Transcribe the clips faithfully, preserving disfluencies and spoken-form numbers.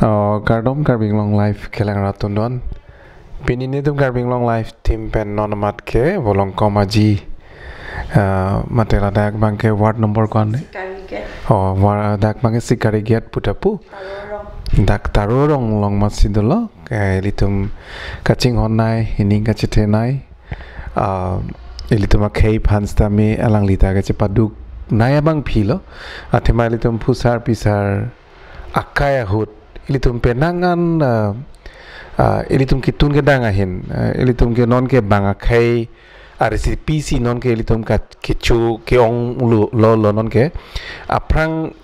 Oh, kardom Karbi Anglong Live kelang rat atum don. Pini nelitum Karbi Anglong Live team pen non amat ke Volongkom Aji. Ah, mate ladak abang ke ward number ko-an ne? Sikari Gate. Oh, wa-, dak abang ke Sikari Gate puta pu. Taro Rong. Dak Taro Rong along amatsi dolo. Eh, ilitum kachinghon nei, ining kachethe nei. Ah, ilitum akhei aphan sitame alangli ta kachepaduk nei abangpi lo. Athema ilitum phusar phisar akai ahut ilitum penang an, ah, ah, ilitum ketun kedang ahin, ah, ilitum ke non ke bang akhei a-recipe si non ke ilitum ka kecho ke-ong lo, lo, lo non ke. Aphrang,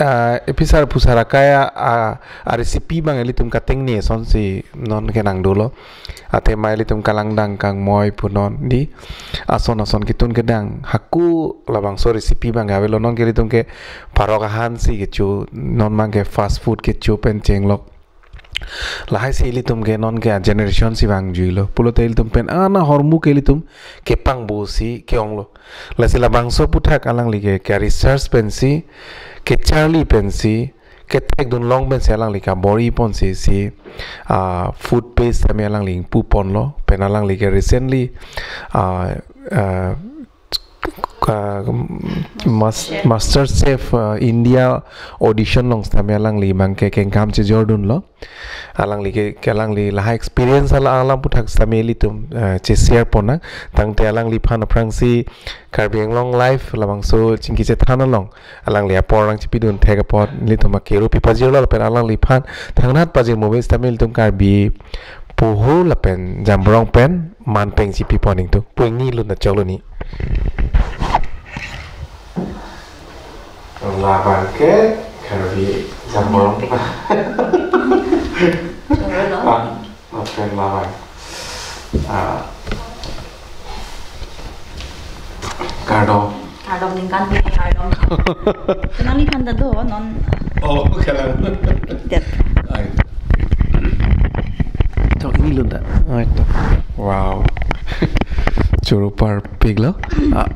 ah, phisar phusar akai a, a, a-recipe abang ilitum katengne asonsi non ke nang dolo. Athema ilitum kalangdang kangmoi punon di ason ason ketun kedang. Hako labangso recipe abang avelo, non ke ilitum ke parok ahan si kecho, non abang ke fast food kecho pen chenglok. Lahai si ilitum ke non ke generation si vangjuilo. Pulote ilitum pen ana ahormu ke ilitum kepangbo si ke-ong lo. Lasi labangso aputhak alangli ke, ke research pensi, kecharli pensi, kethekdun long pensi alangli kabor-i ponsi si, ah, food page tame alangli ingpu ponlo, pen alangli ke recently, ah, ah, ka, mas-, Master Chef, ah, India audition along sitame alangli abang ke kengkam chejordunlo. Alangli ke, ke alangli lahai experience ala alam aputhak sitame ilitum, ah, che-share ponnang. Tangte alangliphan aphrangsi Karbi Anglong Live labangso chingki chethan along alangli apor nangchipidun thek apot nelitum akero pipajirlo lapen alangliphan thangnat pajirmo ave sitame ilitum Karbi Poho lapen Jamrong pen manpeng chipi pon ingtung. Pu ingni lun ta choklo ni. Labang ke Karbi Jamrong. Choklo no? Ah. Lapen labang. Ah. Kardom. Kardom ningkan pini, kardom. Nangliphan ta do non. Oh, kalang. Det. Ai. Chok ingni lun ta. Ai to. Wow. Choro parpik lo. Ah,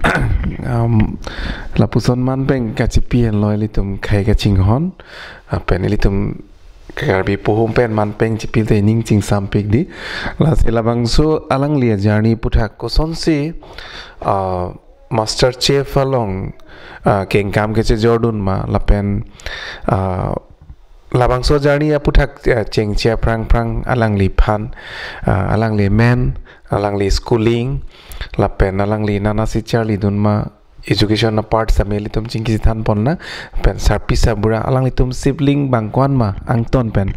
um, lapuson manpeng kachipi henlo ilitum khei kachinghon. Ah, pen ilitum Karbi Poho pen manpeng chipi te ining chingsampik di. Lasi labangso alangli a-journey aputhak kosonsi, ah, Master Chef along, ah, kengkam kechejordun ma lapen, ah, labangso a-journey aputhak, ah, chengche aphrang phrang alangliphan, ah, alangli amen, alangli schooling, lapen alangli nana si charlidun ma, education apart sitame ilitum chingki chethan ponnang, pen sarpi sarbura alanglitum sibling abang ko-an ma angton pen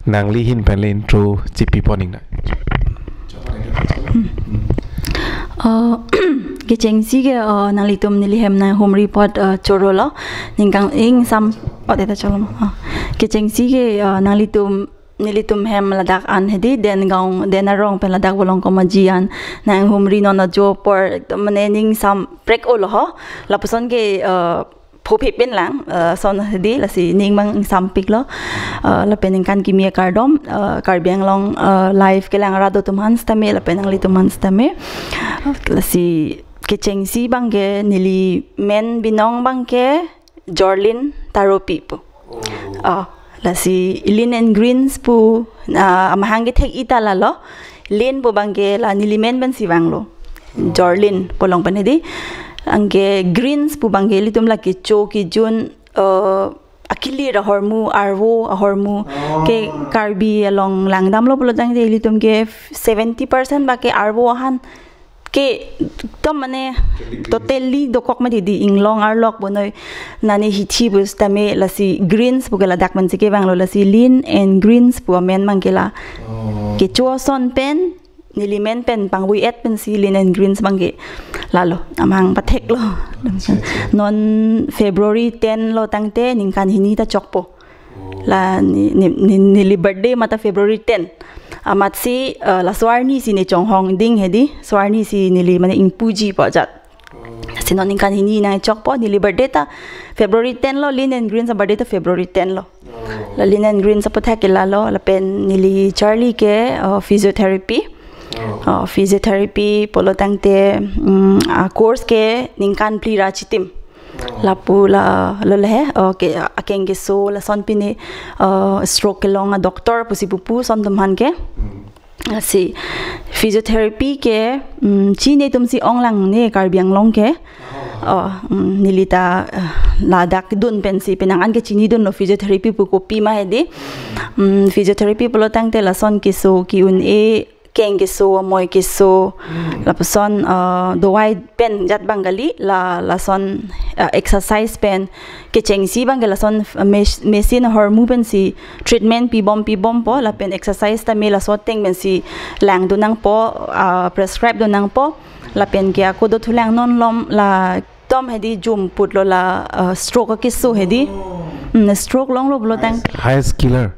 nangli ahin pen le intro chipi pon ingnang. Uh, kechengsi ke, uh, nanglitum neli hem nanghumri apot, uh, chorolo. Ningkan ingsam, oh, teta chorolo. Uh, kechengsi ke, uh, nanglitum nelitum hem ladak an hedi, den gaon, den arong pen ladak Volongkom Aji an nanghumri non ajo apor, mane ning samprek-olo ho. Lapuson ke, eh, phophe pen lang, eh, ason hedi, lasi ning abang sampiklo. Eh, lapen ningkan kimi akardom, eh, Karbi Anglong, eh, Live kelang rat atum aphan sitame, lapen nanglitum aphan sitame. Lasi kechengsi abang ke neli men binong abang ke Jorlin Taropi pu. Oh. Ah, lasi Lean and Greens pu, ah, amahang kethek-i ta lalo. Lean pu abang ke la neli men pensi vanglo. Oh. Jorlin pu along pen hedi. Anke Greens pu abang ke ilitum la kecho kejun, eh, akilir ahormu, arvo ahormu. Oh. Ke Karbi along langdamlo pulo tangte ilitum ke seventy percent ba ke arvo ahan ke, to mane totally dokok mati di, inglong arlok bonoi nani hithi pu sitame, lasi Greens pu ke ladak pensi kevanglo, lasi Lean and Greens pu amen abang ke la. Oh. Kecho ason pen neli men pen pangvui-et pensi Lean and Greens abang ke lalo, amahang patheklo. Acha, acha. Non February ten lo tangte ningkan hini ta chokpo. La ne, ne, ne, neli birthday mate February ten. Amatsi, eh, laso arni si ne chonghong ding hedi, laso arni si neli mane ingpuji pu ajat. Si non ningkan hini nangchokpo, neli birthday ta February ten lo, Lean and Greens a-birthday ta February ten lo. Oh. La Lean and Greens aputhak ke lalo, lapen neli charli ke, eh, physiotherapy. Oh. Eh, physiotherapy pulo tangte, mm, a-course ke ningkan phli ra chitim. Oh. Lapu la lo le he, okay, akeng keso lason pine, uh, stroke kelong a doctor pusi pupu son atum aphan ke. Lasi physiotherapy ke, mm, chini atum si onglang ne Karbi Anglong ke. Oh, mm, neli ta, eh, ladak dun pensi penang an ke chinidunlo physiotherapy pu kopima hedi. Mm, physiotherapy pulo tangte lason keso ki-un-e, keng keso, amoi keso, lapuson, eh, dawai pen jat abang kali, la, lason, eh, exercise pen kechengsi abang ke lason, eh, mes-, machine ahormu pensi treatment pibom pibompo, lapen exercise tame laso ateng pensi langdun nangpo, ah, prescribe dun nangpo, lapen ke ako dothulang non lom la tom hedi jumputlo la, uh, stroke akeso hedi. Mm, stroke longlo pulo tang. Highest killer.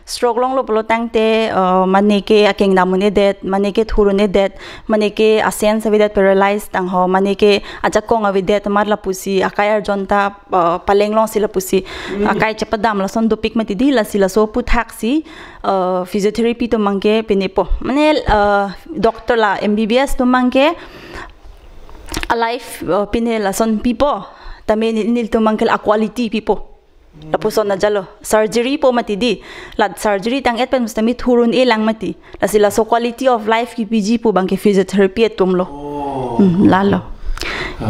Stroke longlo pulo tangte, uh, mane ke akeng dam un-edet, mane ke thur un-edet, mane ke asen avedet paralyzed tang ho, mane ke ajakong avedet amat lapusi akai arjon ta, uh, paleng longsi lapusi akai chepadam lason dopik mati di, lasi laso aputhaksi, uh, physiotherapy atum abang ke pinepo. Mane, uh, doctor la M B B S atum abang ke alive, uh, pine lason pipo, tame ni, nelitum abang ke la quality pipo. Lapuson ajalo. Surgery po mati di. La surgery tang-et pen mustami thur un-elang mati. Lasi laso quality of life kepiji pu abang ke physiotherapy atumlo. Hmm, lalo.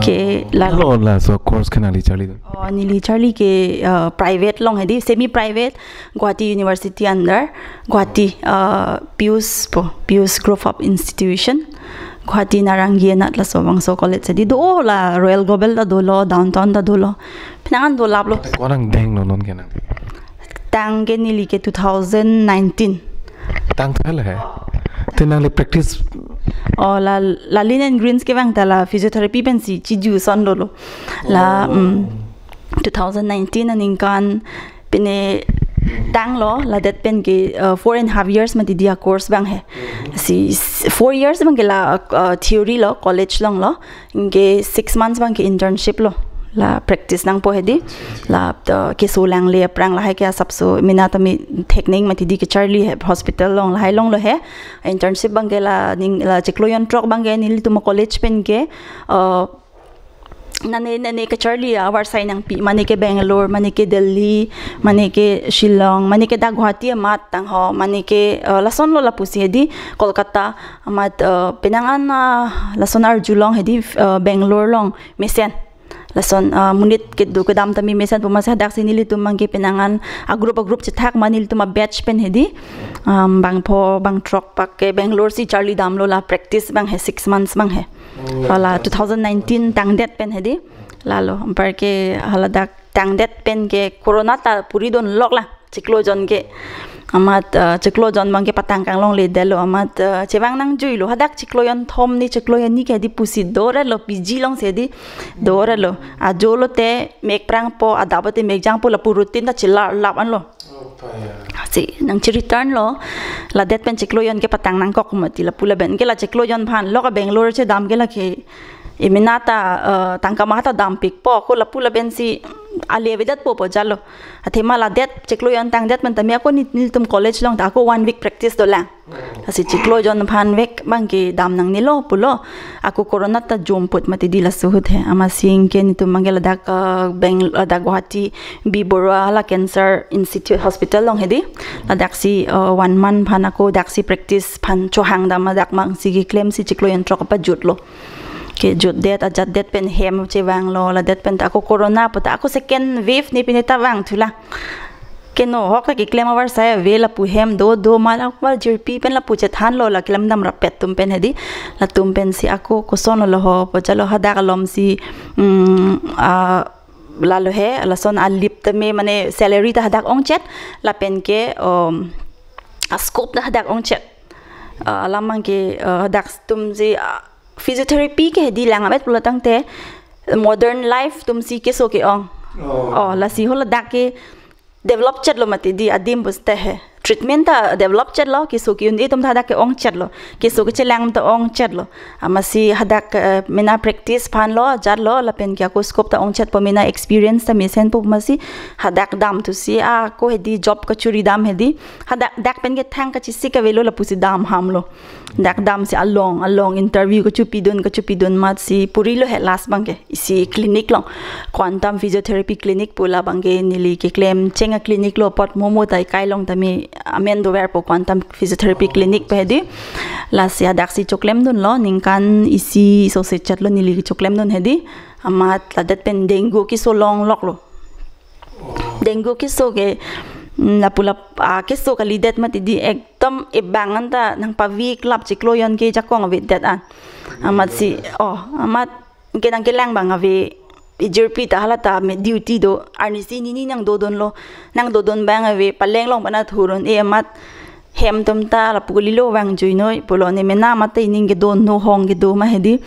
Ke lalo. Lalo laso course ke nangli charli? Oh, neli charli ke, uh, private along hedi, semi private, Guwahati University under, Guwahati, uh, Piyush po, Piyush Group of Institution, Guwahati Narangi anat laso bangso college hedi do la Royal Global ta dolo, Downtown ta dolo. Penang an dolaplo. Konang denglo non ke nang? Tang ke neli ke two thousand nineteen. Tang thal he. Te nangli practice? Oh, la, la Lin and Greens kevang ta la physiotherapy pensi chiju son dolo. La, mm, two thousand nineteen aningkan pine tanglo, ladet pen ke, uh, four and half years mati di a course abang he. Si s-, four years abang ke la, uh, theory lo, college alonglo. Anke six months abang ke internship lo. La practice nangpo hedi. La, uh, keso langle aphrang lahai ke asapso mena tame thekneng mati di kecharli he hospital along lahai longlo he. Internship abang ke la ning la chiklo jonthrok abang ke nelitum college pen ke, uh, nane nane kecharli avarsai nangpi, mane ke Bangalore, mane ke Delhi, mane ke Shillong, mane ke dak Guwahati amat tang ho, mane ke, uh, lasonlo lapusi hedi Kolkata amat, uh, penang an, uh, lason arjulong hedi, uh, Bangalore along mesen. Lason, uh, monit kedo kedam tame mesen pu amatsi hadaksi nelitum abang ke penang an a group a group chethak ma nelitum a batch pen hedi. Um, bangpho bangthrok pak ke Bangalore si charli damlo la practice abang he six months abang he. Oh, la two thousand nineteen tangdet pen hedi. Lalo, anparke haladak tangdet pen ke corona ta puri donlok la, chiklo jon ke. Amat, uh, chiklo jon abang ke patang kanglongledetlo, amat, uh, chevang nangjuilo. Hadak chiklo jonthom ni chiklo jonni ke hedi pusi doretlo, P G alongsi hedi doretlo. Ajo lote mek prangpo, adap lote mek jangpo, lapu routine ta chelarlap anlo. Si nangchi return lo, ladet pen chiklo jon ke patang nangkok mati, lapu lapen ke la chiklo jon aphan lok a Bangalore chedam ke la ke emena ta, eh, tangka maha ta dampikpo, ako lapu lapensi ale avedetpo pu jalo. Athema ladet chiklo jon tangdet pen tame ako nit-, nelitum college along ta ako one week practice dolang. Lasi chiklo jon aphan vek abang ke dam nangnelo pulo. Ako corona ta jumput mati di laso ahut he. Amatsi anke nelitum abang ke ladak, eh, Bang-, ladak Guwahati B Borua la Cancer Institute Hospital along hedi. Ladaksi, eh, one month aphan ako daksi practice aphan chohang dam, ladak abangsi keklemsi chiklo jonthrok apajutlo. Kejutdet, ajatdet pen hem chevanglo, ladet pen ta ako corona pu ta ako second wave ni pine ta vangthulang. Keno ahok ta keklem avarsai ave, lapu hem do do ma la akbar jirpi pen lapu chethanlo la keklem dam rappet atum pen hedi. Latum pensi ako kosonlo ho pu jalo, hadak alomsi, mm, ah, lalo he, lason alip tame mane salary ta hadak ongchet, lapen ke, um, a scope ta hadak ongchet. Ah, alam abang ke, ah, hadak atumsi, ah, physiotherapy ke hedi lang abet pulo tangte modern life atumsi keso ke-ong. Oh. Oh, lasi ho ladak ke develop chetlo mati di adim puste he. treatment ta develop chetlo, keso ke-un-e atum ta hadak ke-ong chetlo, keso kechelang ta ong chetlo. Amatsi hadak, eh, mena practice aphan lo, ajat lo, lapen ke ako scope ta ong chetpo, mena experience ta mesenpo amatsi hadak damthusi ako hedi job kachuri dam hedi. Hadak dak pen ke thang kachesik avelo lapusi dam hamlo. Dak damsi along, along interview kachopidun, kachopidun amatsi purilo he last abangke isi clinic along, Quantum Physiotherapy Clinic pu labangke neli keklemcheng a-clinic lo, apot mo mo ta ekai along tame amen doverpo, Quantum Physiotherapy Clinic pu hedi. Lasi hadaksi choklemdunlo, ningkan isi sose chetlo neli choklemdun hedi. Amat ladet pen dengue keso longloklo. Dengue keso ke, mm, lapu lap, ah, keso kalidet mati di, ekdom ebang anta nangpaviklap chiklo, jon ke ajakong avedet an. Amatsi, oh, amat ke nangkelang abang ave, ejirpi ta hala tame duty do, arnisi nini nangdodunlo, nangdodun abang ave, paleng along pana thurun-e amat hem atum ta lapu kalilo vangjuinoi pulo, ne mena amat ta ining kedo, no hong kedo ma hedi.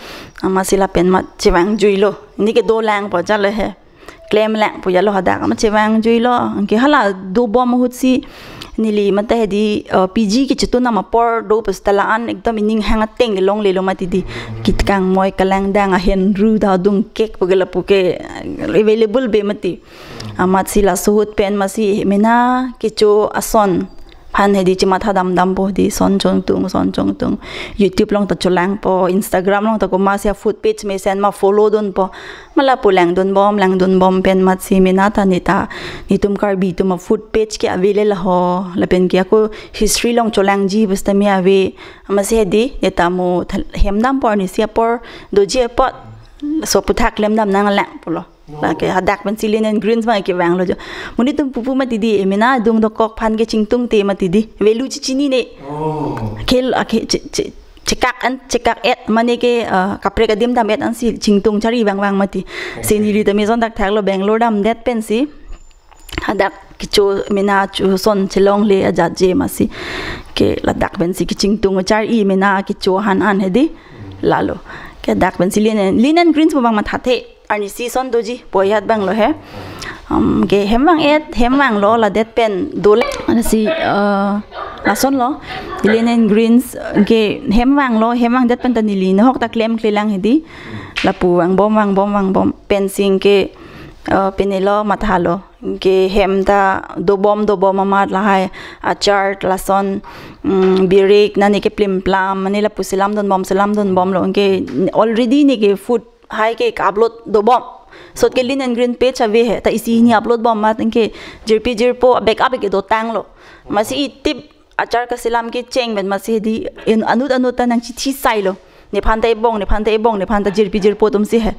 Amatsi lapen amat chevangjuilo, ne kedo langpo jalo he. Klemlang pu jalo hadak amat chevangjuilo. Anke hala dobom ahutsi neli mate hedi, eh, P G kechetun nam apor do pusita la-an ekdom ining hang ateng kelonglelo mati di. Kit kangmoi kalangdang ahenru ta dungkek pu ke lapu ke, eh, available be mati. Amatsi laso ahut pen amatsi mena kecho ason aphan hedi chematha damdampo di, son chongtung, son chongtung. YouTube along ta cholangpo, Instagram along ta komatsi a-food page mesen ma follow dunpo. Ma lapu langdunbom, langdunbom pen amatsi mena ta ne ta, netum Karbi atum a-food page ke avele laho, lapen ke ako history along cholangji pusitame ave. Amatsi hedi, ne ta mo thal-, hem dampo, arnisi apor doji apot, so aphuthak klem dam nanglang pulo. Lake hadak pensi Linen Greens abang kevanglo jo. Monit atum pupu mati di, e mena adung dokok aphan ke chingtungte mati di, value chechinine. Oh. Khel, ake, che, che, chekak an, chekak et, mane ke, ah, kaprek adim dam et ansi chingtung, charli vangvang mati. Si neli tame jon-dak thaklo, Bangalore damdet pensi hadak kecho mena cho son chelongle ajatje amatsi ke ladak pensi kechingtung, charli mena kecho han an hedi. Lalo ke dak pensi Linen, Linen Greens pu abang mathathe, arnisi son doji pu ajat abanglo he. Um, ke hem vang et, hem vanglo, ladet pen dole. Lasi, eh, lasonlo, Linen Greens ke hem vanglo, hem vangdet pen ta neli nahok ta klemklelang hedi. Lapu vangbom, vangbom, vangbom pensi ke, eh, penelo mathalo. Ke hem ta dobom, dobom amat lahai achar lason, mm, birik nani ke plimplam, mane lapu selamdunbom, selamdunbomlo. Ke already ne ke food hai ke ka-upload dobom. Sot ke Linen Green page ave he, ta isi hini upload bom amat ke jirpi jirpo backup ke dotanglo. Amatsi itip achar kaselam kecheng pen amatsi hedi, in anut anut ta nangchithi sailo. Nephan ta ebong, nephan ta ebong, nephan ta jirpi jirpo atumsi he.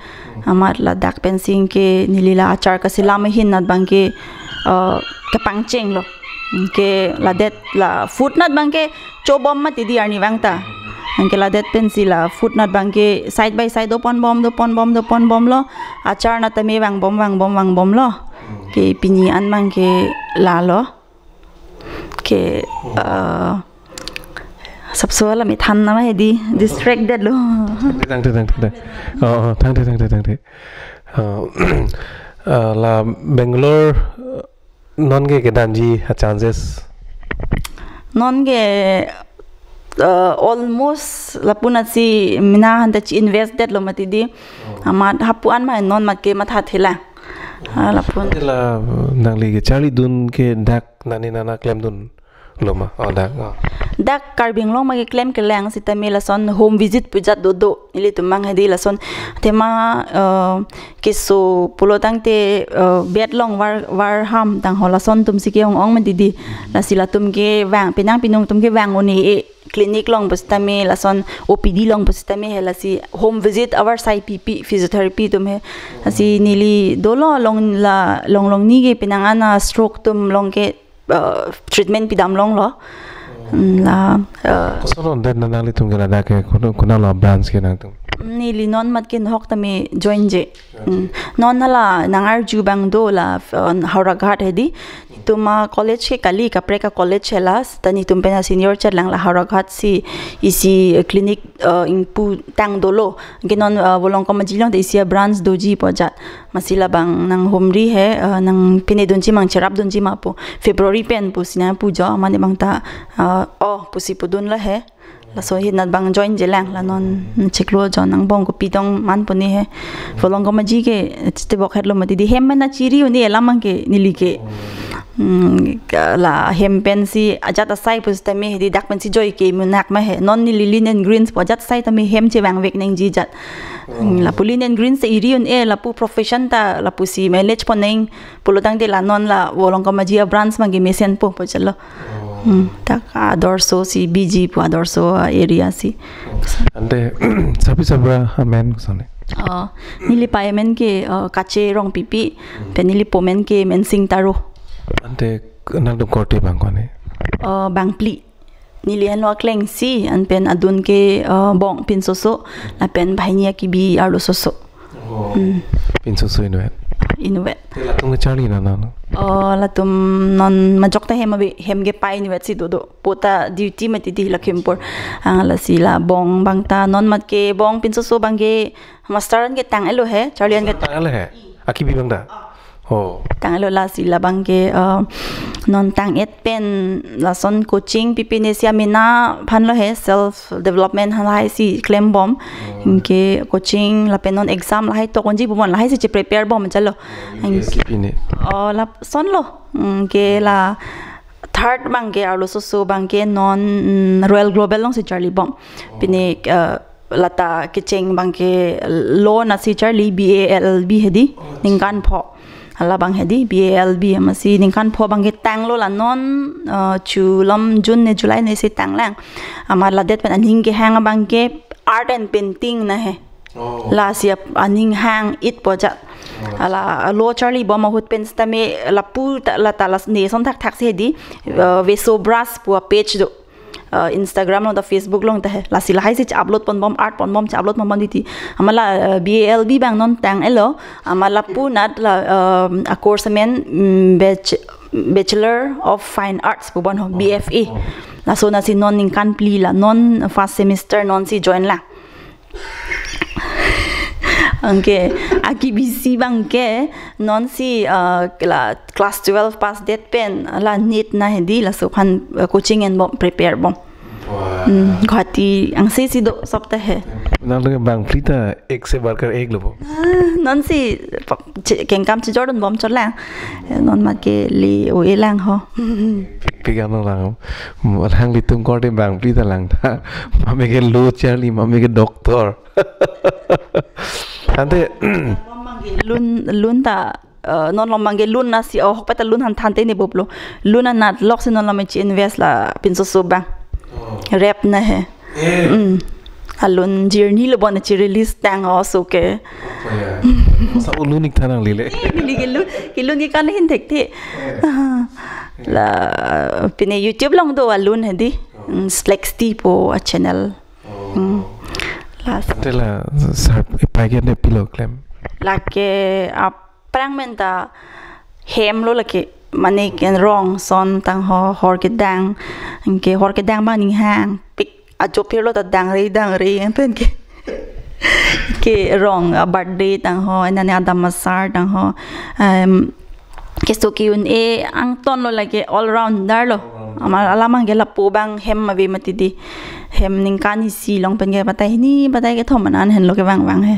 Amat ladak pensi ke neli la achar kaselam ahin anat abang ke, eh, kepangchenglo. Ke ladet la food anat abang ke chobom mati di arnivang ta. Anke ladet pensi la food anat abang ke side by side doponbom, doponbom, doponbomlo. Achar anat tame vangbom, vangbom, vangbomlo. Ke pini an abang ke lalo. Ke, eh, sapso alam ithan nama hedi, distracted lo. Thangte, thangte, thangte, thangte. Oh, oh, thangte, thangte, thangte. Oh, eh, la Bangalore, eh, non ke kedamji a-chances? Non ke, eh, almost lapu anatsi mena aphan ta chi-invest detlo mati di. Oh. Amat hapu an ma non mat ke mathathelang. Ah, lapu an. La nangli kecharlidun ke dak nani nana klemdunlo ma? Oh, dak. Oh. Dak Karbi Anglong ma keklem kelang sitame lason home visit pu ajat dodo. Ilitum abang hedi lason athema, eh, keso pulo tangte, eh, bed along var, var ham tangho lason atumsi ke-ong-ong mati di. Lasi latum kevang, penang pinung atum kevang un-e, clinic along pusitame lason O P D along pusitame he, lasi home visit avarsai pipi physiotherapy atum he. Lasi neli dolo along la, along along ni ke penang an a-stroke atum along ke, uh, treatment pidam longlo. Mm, la, uh, koson on det nanglitum ke ladak ke, kono, konatlo branch ke nangtum? Neli non mat ke nahok tame join-je. Hmm. Non hala nangarju abang do la, uh, Howraghat hedi. Netum a-college ke kali, kaprek a-college he la, ta netum pen a-senior chetlang la Howraghat si isi, uh, clinic, uh, ingpu tang dolo. Anke non, uh, Volongkom Aji along ta isi a-branch doji pu ajat. Amatsi labang nanghumri he, uh, nang pine dunji ma, cherap dunji ma pu. February pen pusi nangpujo, mane abang ta, uh, oh, pusi pudun la he. Laso hinat abang join-je lang, la non chiklo jon angbong kopi tong man puni he. Volongkom Aji ke chitebok hetlo mati di, hem mana chiri un-e alam abang ke neli ke. Hmm, ka-, la hem pensi ajat asai pusitame di dak pensi joike munak ma he. Non neli Lean and Greens pu ajat asai tame hem chevangvek nangji ajat. Hmm, lapu Lean and Greens te iri un-e, lapu profession ta lapusi manage pon nang pulo tangte la non la Volongkom Aji a-branch abang ke mesenpo pu chalo. Hmm, dak Adarsho si B G pu Adarsho area si. Ante sapi sabra amen kosonne? Oh, neli pai amen ke, uh, Kache Rongpipi, pen neli po amen ke Mensing Taro. Ante nangtum korte abang ko-an he? Uh, bangphli. Neli henlo akleng isi, an pen adun ke, uh, Bong Pinsoso, lapen banghini akibi arlo Soso. Oh. Hmm. Pinsoso inutvet? Inutvet. Te latum ke charli na na? Oh, latum non majok ta hem ave, hem kepai inutvet si dodo. Po ta duty mati di Lakhimpur. Ang lasi la Bong abang ta non mat ke Bong Pinsoso abang ke master an ketang-etlo he, charli an ke. Tang-etlo he? Akibi abang ta? Oh. Tang-etlo, lasi labang ke, uh, non tang-et pen lason coaching pipi ne si amena aphan lo he, self development halahai si klembom. Oh. Anke coaching lapen non exam lahai tok unji pu bon, lahai si cheprepare bom chalo. U P S C Anke pine. Oh, lason lo. Anke la third abang ke arlo Soso abang ke non, mm, Royal Global along si charlibom. Oh. Pine, uh, lata kecheng abang ke loan asi charli, B A L B hedi, ningkan pho. Hala abang hedi, B A L B amatsi ningkan pho abang ke tanglo, la non, uh, Chulam June ne July ne si tanglang. Amat ladet pen aning kehang abang ke art and painting na he. Oh. Lasi ap-, aning hang-et pu ajat. Oh. Hala lo charlibom ahut pen sitame lapu ta, lata las ne ason thakthak si hedi, uh, Veso Brush pu a-page do. Uh, Instagram along ta Facebook along ta he. Lasi lahai si upload ponbom, art ponbom, upload ponbom titi. Amat la, uh, B A L B abang non tang-etlo. Amat lapu anat la, um, a-course amen, mm, bach-, Bachelor of Fine Arts pu bon ho, B F A. Oh. Laso anat si non ningkan phli, la non first semester non si join lang. Anke akibi si abang ke non si, uh, la class twelve pass det pen la NEET na hedi, laso aphan, uh, coaching enbom, prepare bom. Wah. Hmm, Guwahati angse si do sop ta he. Nangtum ke bangphli ta ek se badhkar ek lo bo? Ah, non si pa-, che-, kengkam chejordunbom chotlang. Eh, non mat ke le o-e lang ho. Pik, pik ano lang. Alanglitum korte bangphli ta lang ta. Mame ke lo charli, mame ke doctor. Ante lun, lun ta, eh, non lom abang ke lun asi, oh, hokpet ta lun han thanthe ne boplo. Lun anat lok si non lom chi-invest la Pinsoso abang. Oh. Rep na he. Eh. Mm. Alun journey lo bon chi-release tang oso ke. Oh, ya. Sa ulun ik thanang lile. Eh, neli kelun, kelun ke kan hin thekthe. Eh. La, pine YouTube along do alun hedi. Oh. Mm, Slexty pu a-channel. Oh. Mm. Last. Ante la sar ipai ke ne pilo klem? Lake aphrang amen ta hem lo lake, mane ke rong ason tang ho, hor kedang, anke hor kedang abang aning hangpik, ajo phirlo ta dangre dangre, anpen ke, ke rong a-birthday tang ho, anane adam asar tang ho, em, keso ke-un-e angton lo lake all rounder lo. All rounder. Amat alam abang ke lapu abang hem ave mati di. Hem ningkan isi along pen ke batai hini, batai kethom an henlo kevang vang he.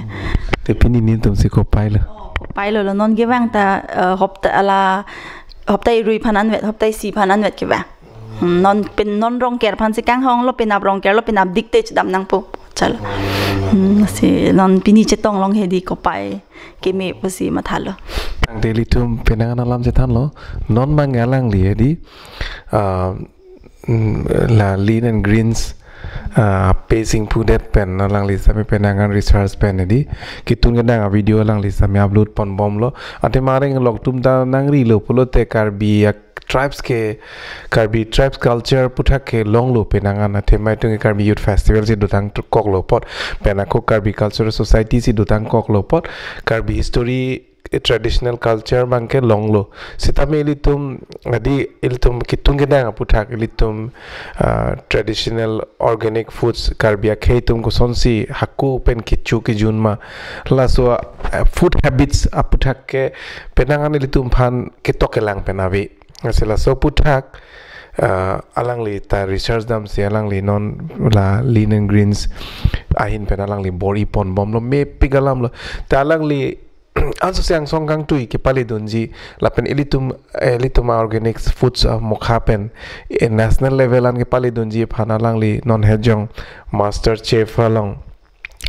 Te pini netum si kopai lo? Oh, kopai lo lo non kevang ta, eh, hopta hala, hopta irui aphan anvet, hopta isi aphan anvet kevang. Hmm, non pen non Rongker aphan si kanghong lo, penap Rongker lo, penap dik te chedam nangpo. Chalo. Hmm, si non pini chetong long hedi kopai keme pusi mathalo. Tangte ilitum penang an alam chethanlo. Non abang alangli hedi, ah, mm, la Lean and Greens, ah, Pe Singphu det pen alangli sitame penang an research pen hedi ketun kedang a-video alangli sitame upload ponbomlo. Athema areng loktum ta nangrilo pulote Karbi a-tribes ke, Karbi tribes culture aputhak ke longlo penang an, athema itum ke Karbi Youth Festival si dotang koklo apot, pen ako Karbi Cultural Society si dotang koklo apot, Karbi history, traditional culture abang ke longlo. Sitame ilitum, hedi ilitum ketun kedang aputhak ilitum, ah, traditional organic foods Karbi akhei atum kosonsi hako pen kecho kejun ma, laso, ah, food habits aputhak ke penang an ilitum aphan ketok kelang pen ave. Lasi laso aputhak, ah, alangli ta research damsi alangli non la Linen Greens ahin pen alangli bor-i ponbomlo, mepik alamlo. Ta alangli anso si angsong kangtui kepaledunji, lapen ilitum, eh, ilitum a-organic foods amokha pen, eh, national level an kepaledunji aphan alangli non hejong master chef along,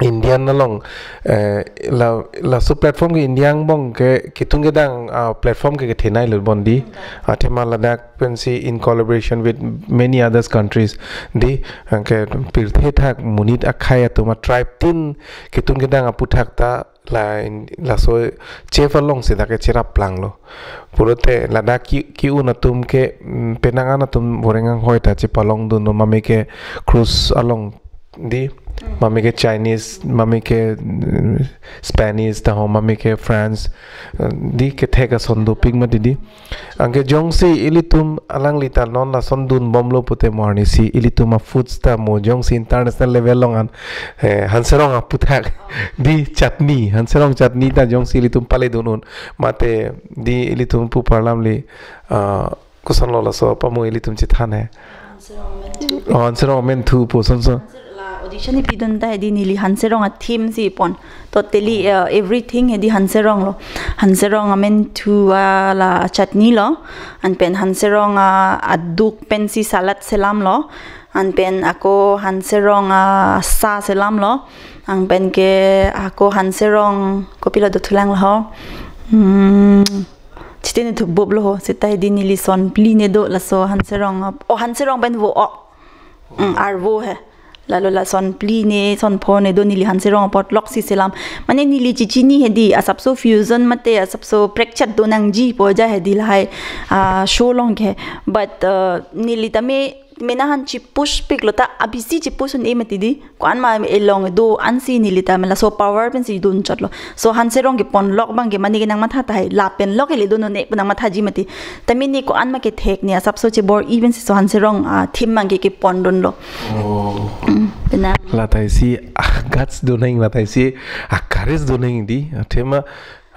Indian along, eh, la, laso platform ke India angbong ke ketun kedang, ah, platform ke kethenei lo bon hedi. Athema ladak pensi in collaboration with many others countries hedi, anke pirthe thak monit akhei atum a-tribe tin ketun kedang aputhak ta la in, laso chef alongsi dak ke cheraplanglo. Pulote ladak ke, ke-un atum ke, mm, penang an atum boreng anghoi ta chepalongdunlo, mame ke cruise along hedi, mame ke Chinese, mame ke, mm, Spanish, ta ho mame ke France, eh, hedi kethek ason dopik mati hedi. Anke jongsi ilitum alangli ta non lason dunbomlo pute mo arnisi ilitum a-foods ta mo jongsi international level along an, eh, Hanserong aputhak hedi chutney, Hanserong chutney ta jongsi ilitum paledun un mate hedi ilitum pu parlam le, ah, kosonlo laso pamo ilitum chethan he. Oh, Hanserong amen thu pu sonso. La audition ipidun ta hedi neli Hanserong a-theme si pon. Totally, uh, everything hedi Hanserong lo. Hanserong amen thu a la chutney lo. Anpen Hanserong a aduk pensi salad selamlo. Anpen ako Hanserong a sa selamlo. Anpen ke ako Hanserong kopilo dothulang lo ho. Hmm. Chitene thubop lo ho. Seta hedi neli son phli ne do laso Hanserong a. Oh, Hanserong pen vo ok. Mm, arvo he. Lalo la son phli ne, son pho ne do neli Hanserong apot lok si selam. Mane neli chichini hedi, asapso fusion mate, asapso prekchat do nangji pu aja hedi lahai, ah, show along ke. But, uh, neli tame mena aphan chipush piklo ta, abisi chipush un-e mati hedi. Ko-an ma elong do ansi neli tame laso power pensi dun chotlo. So Hanserong kepon lok abang ke mane ke nangmatha tahai, lapen lok ele dun un-e pu nangmathaji mati. Tame ne ko-an ma kethek ne asapso chebor-i pensi so Hanserong, ah, theme abang ke kepondunlo. Oh. Mm, penang. Latai si, ah, guts do nang, latai si, ah, courage do nang hedi. Athema,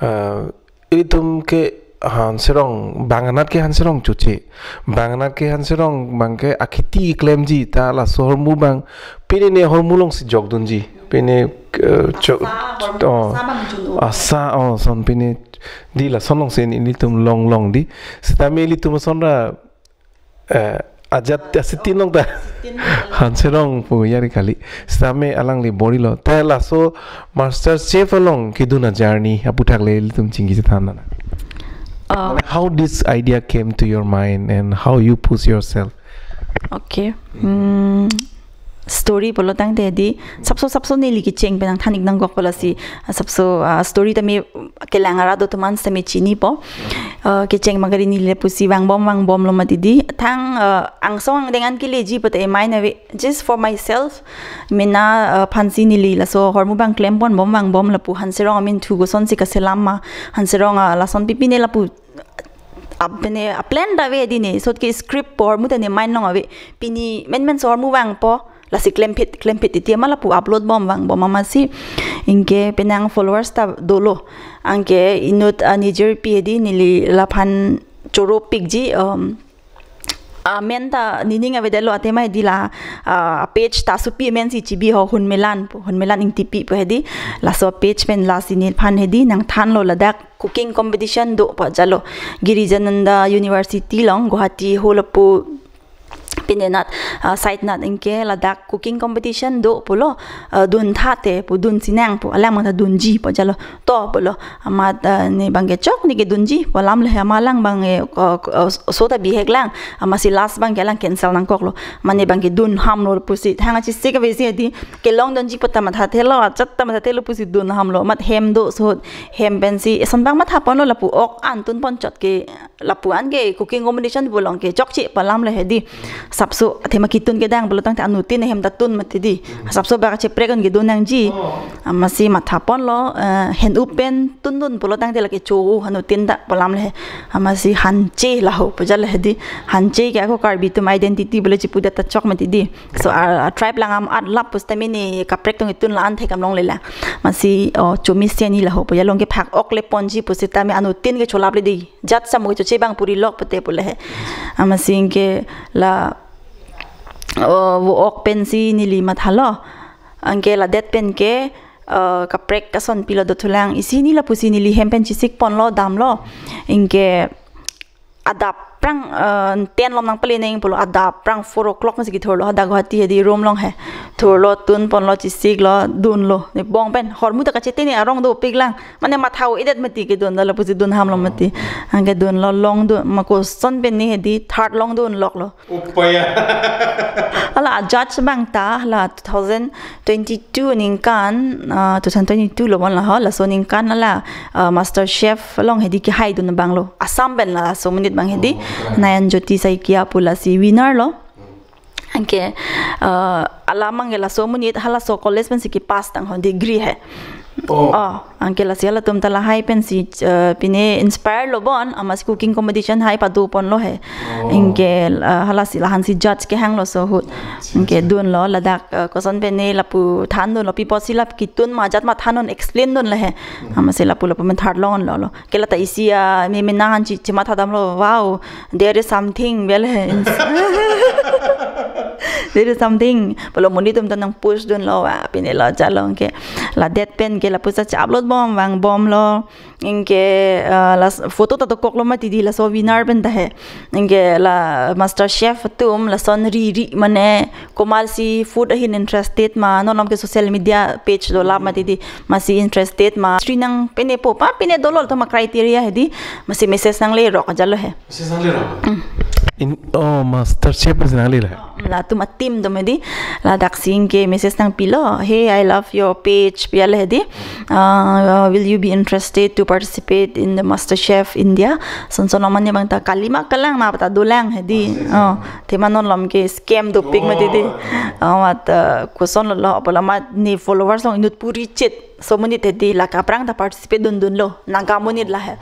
ah, ilitum ke Hanserong, bang anat ke Hanserong choche. Bang anat ke Hanserong abang ke akheti klemji ta laso ahormu abang. Pine ne ahormu alongsi jokdunji. Pine, eh, cho-, asa, ahormu, oh, asa abang jun-o. Asa, oh, son pine hedi lason alongsi ilitum longlong hedi. Sitame ilitum ason ra, eh, ajat asitin along ta. Asitin along ta. Hanserong pu yari kali. Sitame alangli bor-ilo. Te laso master chef along kedun a-journey aputhak le ilitum chingki chethan nang. Uh, how this idea came to your mind and how you push yourself? Okay. Hmm. Story pulo tangte hedi, sapso sapso neli kecheng pen nangthan-ik nangkok pulo si, ah, sapso, ah, story tame kelang arat atum an tame chinipo. Ah, kecheng magari neli pusi vangbom vangbomlo mati hedi. Thang, ah, angsong angdeng an keleji pute mind ave, just for myself. Mena, ah, aphansi neli laso ahormu abang klemponbom vangbom lapu Hanserong amen thu kosonsi kaselam ma. Hanserong, ah, lason pipine lapu ap-, pine a-plan ta ave hedi ne, sot ke script pu ahormu ta ne mind along ave. Pini menmen so ahormu vangpo, lasi klemphet, klemphet titi ma lapu upload bom vangbom amatsi. Anke penang followers ta dolo. Anke inut, ah, nijirpi hedi neli laphan choro pikji, um, amen ta nening avedetlo athema hedi la, ah, page ta Supi amensi chibi ho Hunmelan pu, Hunmelan Ingtipi pu hedi. Laso page pen lasi nephan hedi nangthanlo ladak cooking competition do pu ajalo. Girijananda University along Guwahati ho lapu Pine nat, ah, side nat anke ladak cooking competition do pulo, ah, dun tha te pu, dun sinang pu, alang mangta dunji pu jalo, to pulo. Amat, ah, ne bangke chok neke dunji pu alam le, ama alang bang, eh, ko, ko, eh, so ta bihek lang, amatsi last bangke alang cancel nangkoklo. Mane bangke dun hamlo pusi, thang achi sik ave si hedi, kelong dunji pu ta mathathelo, achat ta mathathelo pusi dun hamlo, amat hem do so, hem pensi, eson bang mathaponlo, lapu ok an tunpon chot ke, lapu anke cooking competition pu along ke chokche pu alam le hedi. Sapso athema ketun kedang pulo tangte anuttin ahem ta tun mati di. Sapso bak cheprek un kedun nangji. Oh. Amatsi mathaponlo, eh, hen upen tundun pulo tangte lake cho anuttin ta pu alam le. Amatsi hanche laho pu jalo hedi. Hanche ke ako Karbi atum identity pulo chipudet ta chok mati di. So, a, a tribe lang am at lap pusitame ne kaprek atum ketun la-an thek kam longle lang. Amatsi, oh, chomisi ani laho pu jalo, anke phak ok le ponji pusitame anuttin ke cholap le di. Jat sam ke choche bang puri lok pute pule he. Amatsi anke la, oh, vo ok pensi neli mathalo. Anke ladet pen ke, eh, kaprek kason pilo dothulang. Isi ni lapusi neli hem pen chisik ponlo, damlo. Anke adap prang, eh, ten lom nangpale neng pulo, adap prang four o'clock masi kithurlo, hadak Guwahati hedi room along he. Thurlo, tun ponlo, chisiklo, dunlo. Ne bong pen, hormu ta kachete ne arong dopik lang. Mane matha-o-edet mati kedun, dala pusi dun hamlo mati. Anke dunlo, longdun, ma koson pen ne hedi, third longdun loklo. Upaya. Hala judge bang ta, hala two thousand twenty-two ningkan, ah, two thousand twenty-two lo bon la ho, laso ningkan hala, ah, Master Chef along hedi kehaidun banglo. Assam pen laso monit bang hedi, Oh, okay. Nayan Jyoti Saikia pu lasi winner lo. Anke, ah, alam anke laso monit halaso college pensi kepass tang ho, degree he. Oh. Oh, anke lasi halatum ta lahai pensi, eh, pine inspire lo bon, amatsi cooking competition hai pado ponlo he. Oh. Anke, eh, halasi lahansi judge kehanglo so ahut. Anke dunlo ladak, eh, koson pen ne lapu thandunlo, pi apotsi lap ketun ma jat ma thandun explain dunlo he. Amatsi lapu lapu men third longlo lo. Ke lata isi a, me mena hanchi chimatha damlo, wow, there is something, bel he. There is something. Pulo monit atum ta nang push dunlo, wa, pine lo jalo anke. Ladet pen ke lapusi cha upload bom, vang bomlo. Anke, ah, la photo ta dokoklo mati di, laso winner pen ta he. Anke la Master Chef atum, lason ri ri mane, komatsi food ahin interested ma, non lom ke social media page do lap mati di, amatsi interested ma. Sri nang pine po pa, pine dolo atum a-criteria hedi, amatsi message nangle rok jalo he. Message nangle rok? Mm. In, oh, Master Chef message nangle he. Latum a-team atum hedi, ladaksi anke message nangpilo, "Hey, I love your page," pu jalo hedi. Uh, "will you be interested to participate in the Master Chef India?" Son son lo mane bang ta kalima kalang ma ta dolang hedi. Oh, athema non lom ke scam dopik mati di. Oh. Oh, amat, uh, koson lo lo, apot amat ne followers along inut puri chit. So monit hedi la kaprang ta participate dundunlo, Naga monit la he.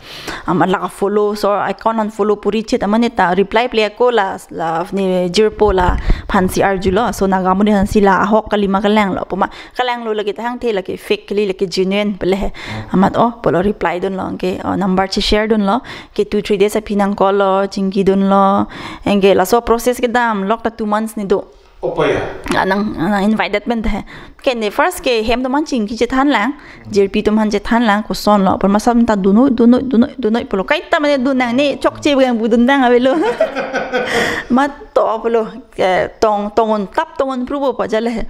Amat la follow, so account unfollow puri chit, amonit ta reply ple ako la, la ne jirpo, laphansi arjulo. So Naga monit aphansi la ahok kalima kalanglo, puma kalanglo lake ta hangthe, lake fake kali, lake genuine pule he. Amat oh pulo reply dunlo anke, oh, number che share dunlo, ke two three days aphi nang call lo, chingki dunlo, anke laso process kedam lok ta two months ni do. Opaya. Ah, nang, nang invited pen ta he. Ke ne first ke hem atum aphan chingki chethan lang, jirpi atum aphan chethan lang, koson lo, apor masa ta dunoi, dunoi, dunoi, dunoi pulo. Kaita mane dun nang ne chokche bang bu dun nang avelo. Mat to pulo, ke tong, tong-un tap, tong-un prubo pu jalo he.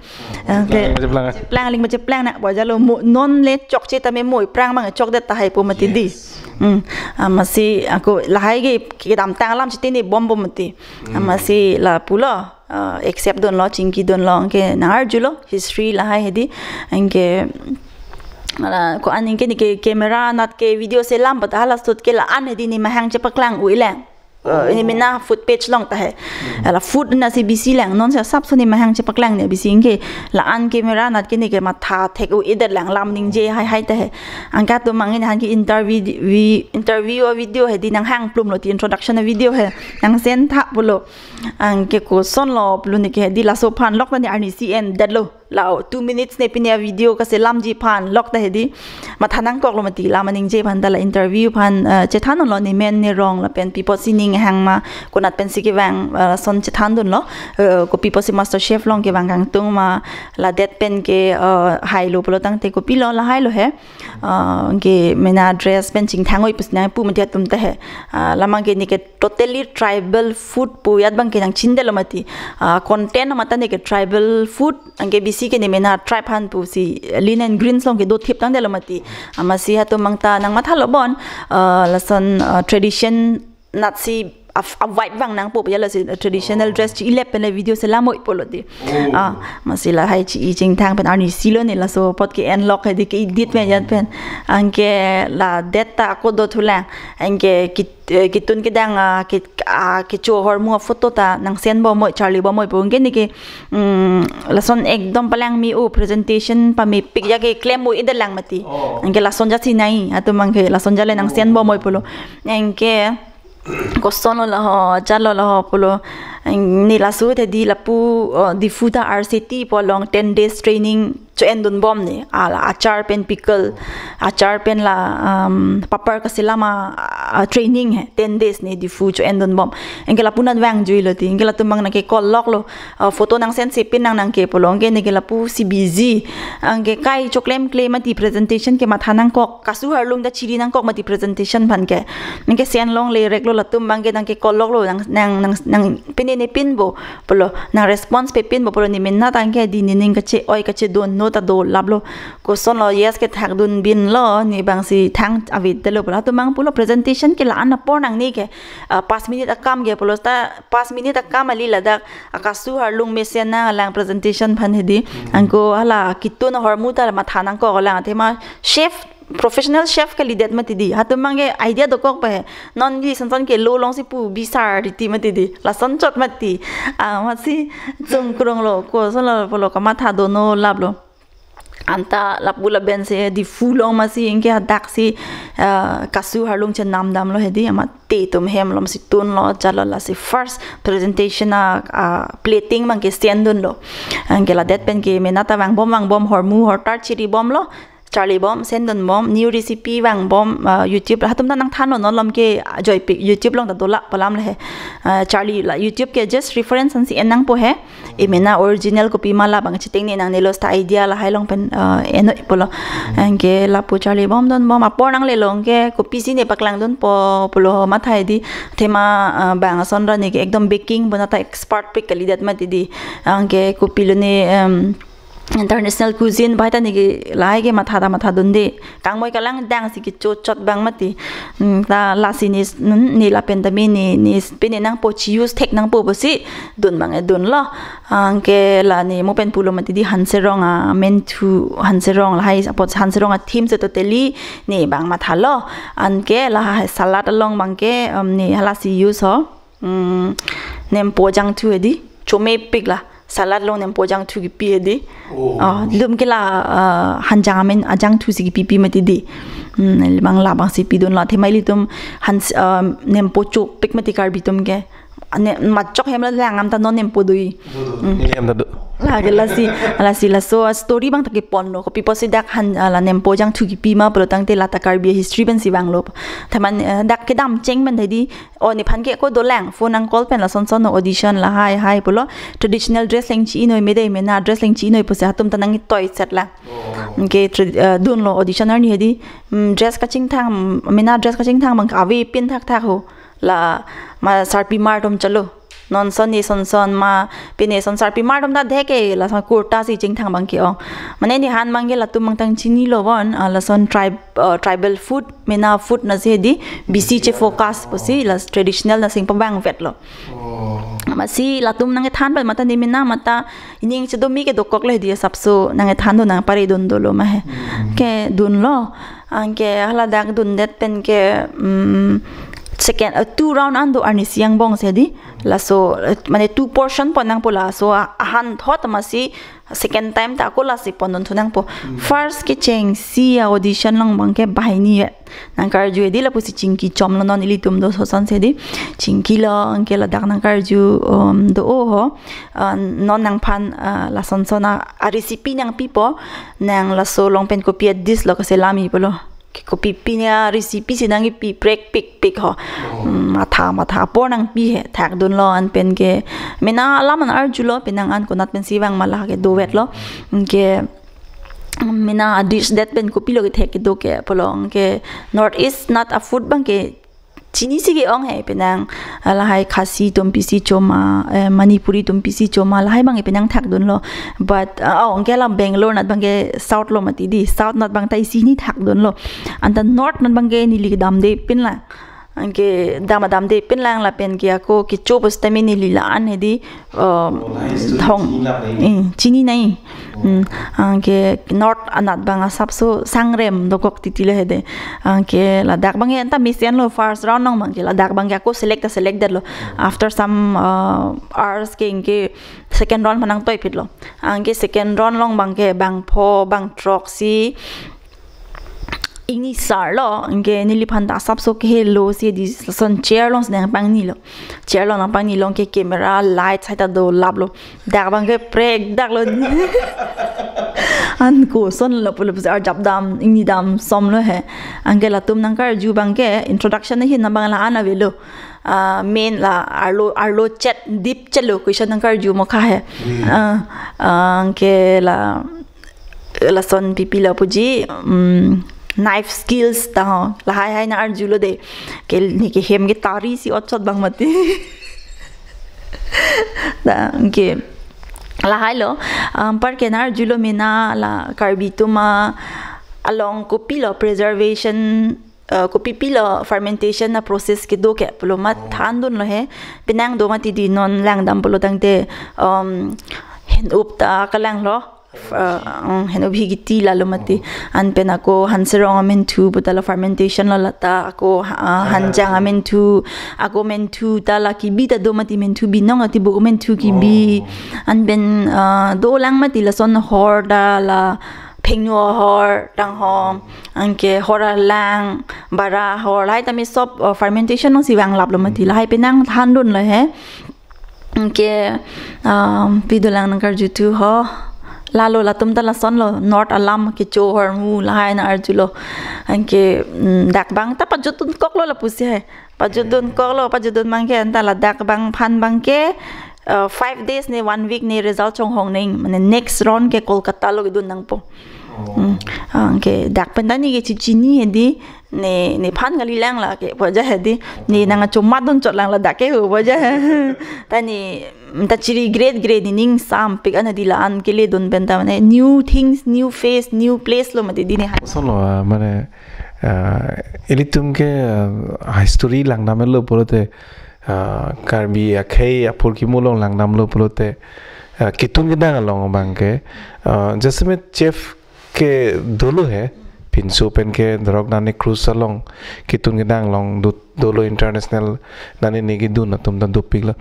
Ah, ke cheplang, cheplang. Cheplang, ling cheplang nang pu jalo, mo non le chokche tame mo prang mang chokdet tahai pu mati di. Yes. Hmm. Amatsi ako lahai ke kedamtang alam chiti ne bom bom mati. Hmm. Amatsi lapulo, uh, accept dunlo, chingki dunlo, anke nang arjulo, history lahai hedi, anke, ala, ko-an anke neke camera nat ke video selam, but hala shoot ke la-an hedi ne mahang chepaklang u-e lang. Uh, ne mena food page along ta he. Hmm. Ala food nasi bisi lang, non si asapso ne mahang chepaklang ne bisi anke la-an camera nat ke neke matha thek u-edet lang, lam ningje hai hai ta he. Anke atum mang ne aphan ke interview, vi-, interview a-video hedi nang hang plumlo ti introduction a-video he. Nang send tha pulo. Anke koson lo pulo neke hedi laso aphan lok ta ne arnisi endetlo. la two minutes ne pine video kaselamji aphan lok ta hedi. Matha nangkoklo mati, la maningje aphan ta la interview aphan, eh, chethan lo ne men ne rong lapen pi apotsi ning hang ma, konat pensi kevang, eh, lason chethandunlo, eh, kopi apotsi Master Chef along kevang kangtung ma, la det pen ke, eh, hailo pulo tangte kopilo lahai lo he. Eh, ke mena dress pen chingthang-oi pusi nangpu mati atum ta he. Eh, la abang ke ne ke totally tribal food pu ajat abang ke nangchindetlo mati. Eh, content mate ne ke tribal food, anke bisi ke ne mena tribe aphan pusi Lean and Greens along ke dothip tangdetlo mati. Amatsi hatum abang ta nangmathalo bon, eh, lason, eh, tradition natsi a, a vibe vang nangpo pu ajat lasi traditional dress chi-ilep pen le video selam-oi pulo di. Oh. Ah, amatsi lahai chi-i chingthang pen arnisi lo ne laso apot ke-en lok hedi ke-edit pen ajat pen. Anke la det ta ako dothulang. Anke kit-, eh, kitun kedang, ah, ke, ah, kecho ahormu aphoto ta nang send bom-oi, charli bom-oi pu anke ne ke, mm, lason ekdom palang me-o, presentation pamepik ajat ke klem-o-edet lang mati. Oh. Anke lason ajatsi nai, hatum abang ke lason ajat le nang send bom-oi pulo. Anke kosonlo laho, chalo laho pulo. Ang ne laso hedi lapu, uh, Diphu ta R C T pu along ten days training cho-endun bom ne. Ala achar pen pickle, achar pen la, um, papar kaselam a, a, training he, ten days ne Diphu cho-endun bom. Anke lapu nat vangjuilo ti, anke latum abang nangke call loklo. Uh, photo nang send si pin nang nangke pulo, anke ne ke lapusi busy. Anke kai choklemkle mati presentation ke matha nangkok, kasu harlung ta chiri nangkok mati presentation aphan ke. Anke send longle reklo latum abang ke nangke call loklo nang, nang, nang, nang pine ne pinpo pulo, nang response pe pinpo pulo, ne mena tangke di ne ning kache-oi kachedon no ta dolaplo. Kosonlo, yes ke thakdun binlo, ne abangsi thang avedetlo pulo. Hatum abang pulo presentation ke la-an apor nangne ke, ah, pas minute akam ke pulo ta pas minute akam kali ladak akasu harlung mesen nanglang presentation aphan hedi. Hmm. Anke hala kitun ahormu ta matha nangkok lang athema chef, professional chef kalidet mati di. Hatum abang ke idea dokok pa he. Non di sonson ke lo alongsi pu bisar riti mati di. Lason chot mati. Ah, amatsi chongkronglo, kosonlo pulo kamatha dono laplo. Anta lapu laben si Diphu along amatsi anke hadaksi, ah, kasu harlung chenam damlo hedi, amat te atum hem along si tunlo, chalo lasi first presentation a, a plating abang ke send dunlo. Anke la det pen ke mena ta vangbom vangbom, hormu hortar chiri bomlo, charli bom, send dun bom, new recipe vangbom, ah, YouTube, hatum ta nangthanlo, non along ke ajoipik, YouTube along ta dola pu alam le he. Ah, charli la YouTube ke just reference ansi en nangpo he. E mena original kopima la abang chiteng ne nangnelo seta idea lahai along pen, ah, en-oi pulo. Anke lapu charli bom dun bom, apor nanglelo anke kopisi ne paklang dunpo pulo matha hedi. Athema, ah, bang ason ra ne ke ekdom baking bona ta expert pik kalidet mati di. Anke kopilo ne, em, international cuisine bai ta ne ke lahai ke matha ta matha dunde. Kangmoi kalang dang si kecho chot abang mati. Hmm, ta lasi ne, hmm, ne lapen tame ne, ne pine nangpo, chi-use thek nangpo pusi dun abang e dunlo. Anke la ne mo pen pulo mati di Hanserong amen thu, Hanserong lahai apot Hanserong a theme si totally ne abang mathalo. Anke lahai salad along abang ke, um, ne halasi use ho. Hmm, nempo ajangthu hedi. Chomepik la. Salad along nempo ajangthu kipi hedi. Oh. Ah, ilitum ke la, ah, hanjang amen ajangthu si kipipi mati di. Hmm, abang la abangsi pidunlo. Athema ilitum han, ah, nempo chopik mati Karbi atum ke. Ne, machok hem la lang am ta non nempo do-i. Do, do, do. Hmm. Neli hem ta do. La ke lasi, lasi laso story abang ta keponlo. Kopi apotsi dak han, ah, la nempo ajangthu kipima pulo tangte la ta Karbi history pensi vanglo. Athema, eh, dak kedam cheng pen hedi, o nephan ke ako dolang, phone nang call pen lason son audition lahai hai pulo, traditional dress leng chi-inoi, mede mena dress leng chi-inoi pusi hatum ta nangtoi set lang. Oh. Anke tra-, eh, dunlo audition arni hedi, mm, dress kachingthang, mena dress kachingthang abang ke avepin thakthak ho. La ma sarpimar atum chalo. Non son ne son son ma pine son sarpimar atum ta deke lason kurta si chingthang abang ke ong. Mane nephan abang ke latum abang tang chinilo bon, ah, lason tribe, ah, tribal food, mena food nasi hedi, bisi che-focus pusi la traditional nasi pavangvetlo. Oh. Amatsi latum nangkethan pen mate ne mena mate ining chedomi ke dokok le hedi asapso nangkethan do nangpare dun dolo ma he. Hmm. Kedunlo. Anke haladak dundet pen ke, mm, second, uh, two round an do arnisi angbong si di. Laso, uh, mane two portion pon nangpo, laso, uh, ahan thot masi second time ta ako lasi pondun thu nangpo. First kechengsi a-audition along abangke banghini vet nangkarju di, lapusi chingki chomlo non ilitum do soson si di. Chingkilo, anke ladak nangkarju, um, do o ho. Uh, non nangphan, uh, lasonson a, a-recipe nangpipo, nang laso along pen kopi a-dish lo kaselam-i pulo. Ke kopi pine a-recipe si nangkipi prekpikpik ho. Mm, matha matha apor nangpi he, thakdunlo, anpen ke mena alam an arjulo, penang an konat pensi vang ma la ke dovetlo. Ke mena a-dish det pen kopilo kethek kedo ke pulo, ke North East nat a-food abangke chinisi ke-ong he, penang, ah, lahai Khasi atum pisi choma, eh, Manipuri atum pisi choma, lahai abangke penang thakdunlo. But, ah, oh, anke la Bangalore nat abangke South lo mati di, South nat abang ta isi hini thakdunlo. Anta North nat abangke neli kedamde pinlang. Anke dam damde pinlang lapen ke ako kecho pusitame neli la-an he di, um, Oh, lahai story thong, chinilap nai. Eh, chini nai. Hmm, anke North anat abang asapso sangrem dokok titi le he di. Anke ladak abangke anta mesen lo, first round along abangke ladak abangke ako select ta select detlo. After some, uh, hours ke anke second round phan nangtoiphitlo. Anke second round along abangke bangpho bangthroksi ingni sarlo, anke neliphan ta asapso kehelo si di, lason chair alongsi nangpangnilo. Chair along nangpangnilo, anke camera, light hai ta dolaplo. Dak abangke prekdaklo. An kosonlo pulo pusi arjap dam, ingni dam somlo he. Anke latum nangkarju abangke introduction ahin abang la-an avelo. Ah, main la arlo, arlo chet, dipchetlo, question nangkarju mokha he. Hmm. Ah, ah, anke la lason pipilo puji, mm, knife skills ta ho, lahai hai nangarjulo de. Ke ne ke hem ke tari si ochot abang mati. Da, ke lahai lo, um, anparke nangarjulo mena la Karbi atum along kopilo preservation, uh, kopipilo fermentation a-process kedo ke pulo mat Oh. thandunlo he. Penang do mati di, non langdam pulo tangte, um, hen-up ta kalanglo. Uh, um, hen-up higiti lalo mati. Anpen ako Hanserong amenthu puta la fermentation lo lata, ako, uh, Hanjang amenthu, ako menthu ta la kibi ta do mati, menthu binong ati bu menthu kibi. Oh. Anpen, uh, dolang mati lason hor ta la phengno hor, tanghom, anke hor alang, bara hor, lahai tame sob, uh, fermentation alongsi vanglaplo mati. Lahai penang thandunlo he. Anke, um, pi dolang nangkarjuthu ho. Lalo latum ta lasonlo, North alam kecho ahormu lahai nangarjulo. Anke, mm, dak abang ta pajutdun koklo lapusi he. Pajutdun koklo, pajutdun abangke anta ladak abangphan abangke, uh, five days ne one week ne result chonghong neng, mane next round ke Kolkata lo kedun nangpo. Oh. Hmm. Anke dak pen ta ne ke chichini he di, ne, nephan kalilang la ke puja he di, ne nangkachomatdun chotlang ladak ke ho puja he. Ta ne, ta chiri great great ne ning sampik an di, la-an keledun pen ta mane new things, new face, new place lo mati di ne hai. Kosonlo, ah, mane, ah, ilitum ke, ah, history langdamlo pulote, ah, Karbi akhei apor kimo along langdamlo pulote, ah, ketun kedang along abangke, ah, jasemet chef ke dolo he, pinso pen ke Dorok Nani Cruise along, ketun kedang along do, dolo international nani ne kedun atum ta dopiklo.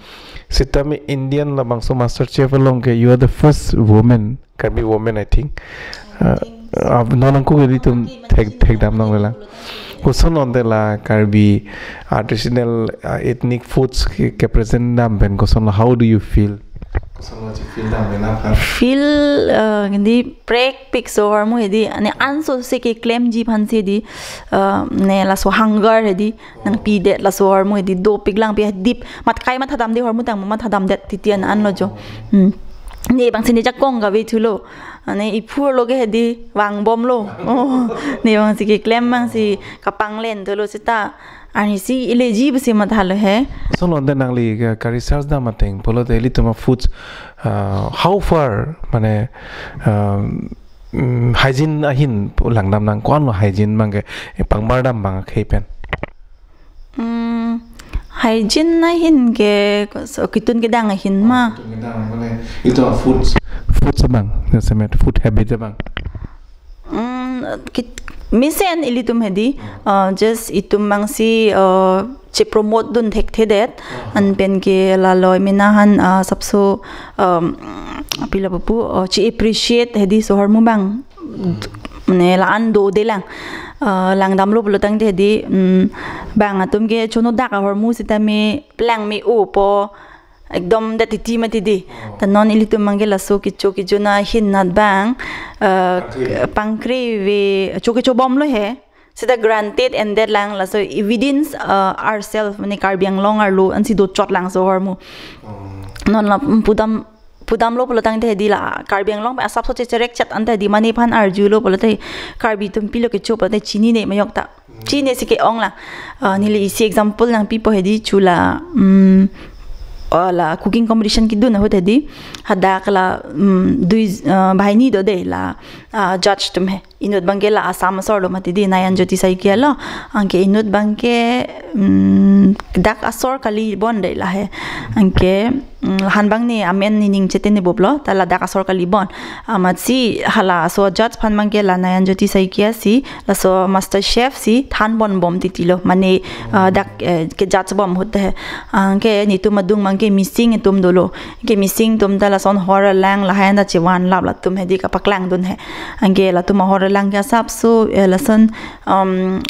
Sitame Indian labangso master chef along ke you are the first woman, Karbi woman, I think. Uh, uh, non nangkok ilitum thek, thekdam nanglelang. Koson onte la Karbi artisanal, uh, ethnic foods ke, ke present dam pen kosonlo, how do you feel? Kosonlo chifeel dam pen aphan? Feel, uh, hindi prekpik so ahormu he di, ne anso si keklemji aphan si di, uh, ne laso hunger he di, nangpidet laso ahormu he di, dopik lang pi dip, mat kai mathadamde ahormu tang mathadamdet titi an anlo jo. Hmm. Ne abang si ne jakong kave thulo. Ne iphurlo ke he di vangbomlo. Oh, ne abang si keklem abang si kapanglen thulo seta. Arnisi ileji pusi mathalo he. Kosonlo onte nangli ke, ke research dam ateng pulote ilitum a-foods, uh, how far, mane, um, mm, hygiene ahin pu langdam nang, ko-anlo hygiene abangke, eh, pangbar dam abang akhei pen? Mm, hygiene ahin ke, so, ketun kedang ahin ma. Ketun kedang, mane, ilitum a-foods, foods abang, jasemet food habit abang. Mm, kit-, mesen ilitum he di, uh, just itum abang si, uh, che promote dun thekthedet. Aha. Anpen ke la loi mena han, ah, sapso, um, pila pupu, oh, che appreciate hedi so ahormu abang. Mane la-an dodelang. Ah, langdamlo pulo tangte hedi, mm, bang atum ke chonodak ahormu sitame plang me-opo. Ekdom det titi mati di. Oh. Ta non ilitum abang ke laso kecho kejun ahin anat abang, ah, pangkre, pangkre ave, cho kecho bomlo he. Seta granted endetlang, laso evidence, uh, ourselves, mane Karbi Anglong arlo ansi dochotlang so ahormu. Oh. Non la, mm, pudam, pudamlo pulo tangte hedi la Karbi Anglong pen asapso checherek chet anta hedi mane aphan arjulo pulote Karbi atum pilo kecho pulote chinine majok ta. Chinine si ke-onglang. Uh, neli isi example nangpipo hedi chula, mm, uh, la cooking competition kedun ahut hedi. Hadak la, mm, dui, uh, banghini dode la, uh, judge atum he. Inut abang ke la Assam asor lo mati di, Nayan Jyoti Saikia lo. Anke inut abang ke, mm, dak asor kali bon de la he. Anke, mm, la-an abang ne amen nening chetene boplo, ta ladak asor kali bon. Amatsi hala so judge aphan abang ke la Nayan Jyoti Saikia si, laso master chef si than bon bom titi lo. Mane, ah, dak, eh, ke judge bom ahut he. Anke netum adung abang ke missing atum dolo. Ke missing atum ta lason hor alang lahai anta chevanlap latum hedi kapaklang dun he. Anke latum ahor alang ke asapso, eh, lason, um,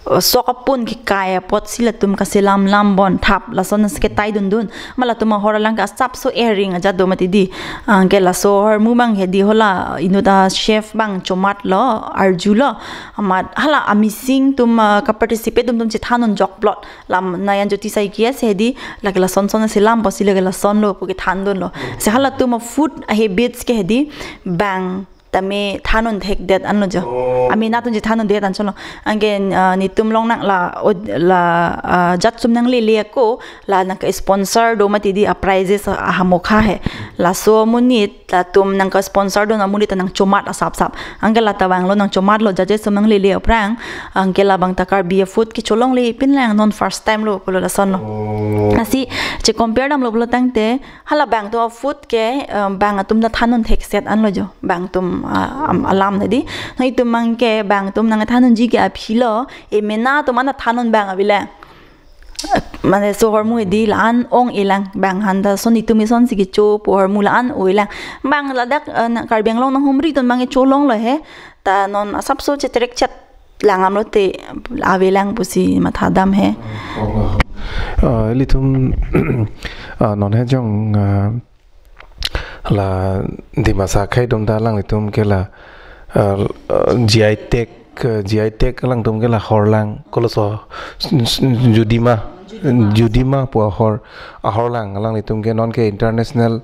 sok apun kekai apotsi latum kaselam lam bon thap lason si ketai dundun. Ma latum ahor alang ke asapso ereng ajat do mati di. Anke laso ahormu abang hedi hala inut a-chef abang chomatlo, arjulo. Amat hala a-missing atum, ah, ka-participate atum atum chethan un jokplot. La Nayan Jyoti Saikia si hedi, lake lason son selam apotsi lake lasonlo pu kethan dunlo. Si halatum a-food habits ke hedi, bang tame than un thekdet anlo jo. Oh. Amena atum chethan undet anchotlo. Anke, ah, netum longnang la, o, la, ah, judge atum nanglele ako, la nangka-sponsor do mati di a-prizes a-, ahamokha he. Laso amonit, latum nangka-sponsor do amonit ta nangchomat asapsap. Anke la ta vanglo nangchomatlo judges atum nanglele aphrang. Anke labang ta Karbi a-food kecholongle pinlang non first time lo pulo lasonlo. Oh. Lasi che-compare damlo pulo tangte, hala bang atum a-food ke, um, bang atum ta than un thekset anlo jo. Bang atum, ah, am-, alam tadi. Na itum abang ke bang atum nangthan unji ke aphi lo, emena atum an than un abang avelang. Mane so ahormu hedi la-an ong-elang, bang han ta son itum ison si kecho pu ahormu la-an ong-elang. Bang ladak, eh, na Karbi Anglong nanghumri atum abang ke cholonglo he. Ta non asapso checherek chet langdamlote avelang pusi mathadam he. Oh, oh. Eh, ilitum, eh, non he jong, eh, la Dimasa akhei atum ta alanglitum ke la, eh, eh, G I tag, eh, G I tag alangtum ke la horlang koloso, s-, s-, Judima, Judima pu ahor, ahorlang alanglitum ke non ke international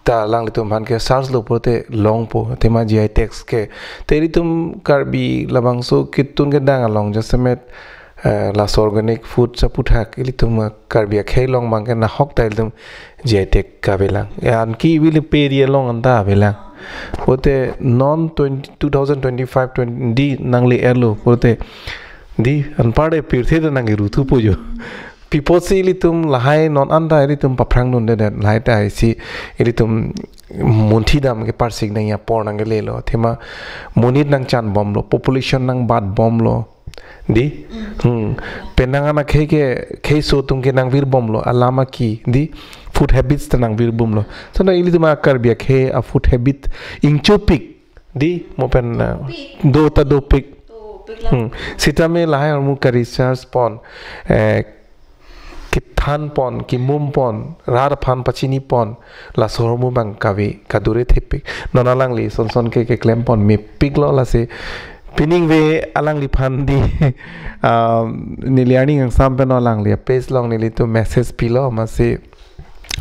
ta alanglitum aphan ke search lo pulote longpo, athema G I tags ke. Te ilitum Karbi labangso kitun kedang along jasemet, eh, laso organic food aputhak ilitum Karbi akhei along abang ke nahok ta ilitum G I tag kavelang. Ya, anke ivili peri along anta avelang. Pulote non twenty, two thousand twenty-five twenty di nangle-erlo pulote di anparta pirthe ta nangkeruthupo jo. Pi apotsi ilitum lahai non anta ilitum paphrang dundedet, lahai ta isi ilitum munthi dam ke parsik nangji apor nangkelelo. Athema monit nangchan bomlo, population nangbat bomlo. Di? Mm. Hmm. Penang anak khei ke, kheiso atum ke nangvir bomlo, alam aki, di? Food habits ta nangvir bomlo. So na ilitum a-Karbi akhei a-food habit ingchopik, di? Mo pen, eh, dopik. Do ta dopik. Dopik la. Hmm. Sitame lahai ahormu ka-research pon, eh, kethan pon, kemum pon, rat aphan pachini pon, laso ahormu abang kave, kadure thepik. Non alangli son son ke keklem pon mepiklo lasi. Pining ave alangliphan di, um, neli arni kangsam pen alangli a-page along nelitum message pilo amatsi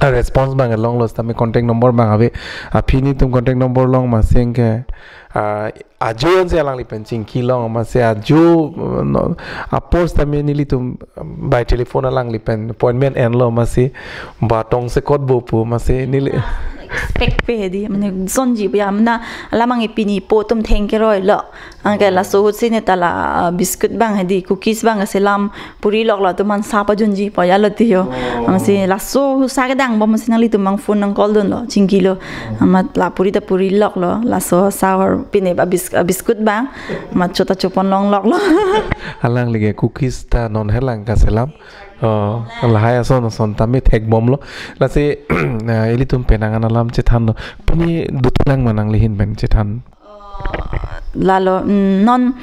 a-response abang longlo sitame contact number abang ave. Aphi netum contact number long amatsi ke, ah, ajo ansi alangli pen chingki long amatsi ajo, uh, no, apor sitame nelitum by telephone alangli pen appointment enlo amatsi ba tongsekot bo pu amatsi neli expect pe hedi, mane sonji pu ya, mane alam abang pini po atum thengkeroi lo. Anke laso ahutsi ne ta la, ah, biscuit abang hedi, cookies abang selam puri loklo, atum an sa pajunji po ya lo tiyo. Oh. Amatsi laso ahut sa kedang bom amatsi nanglitum abang phone nang call dunlo, chingkilo. Amat la puri ta puri loklo, laso sa ahor pine ba bis-, ah, biscuit abang. Amat chota chopon long loklo. Alangli ke cookies ta non helang kaselam. Oh, lahai ason ason tame thekbomlo. Lasi, eh, ilitum penang an alam chethanlo. Pini dothulang ma nanglihin pen chethan? Lalo, mm, non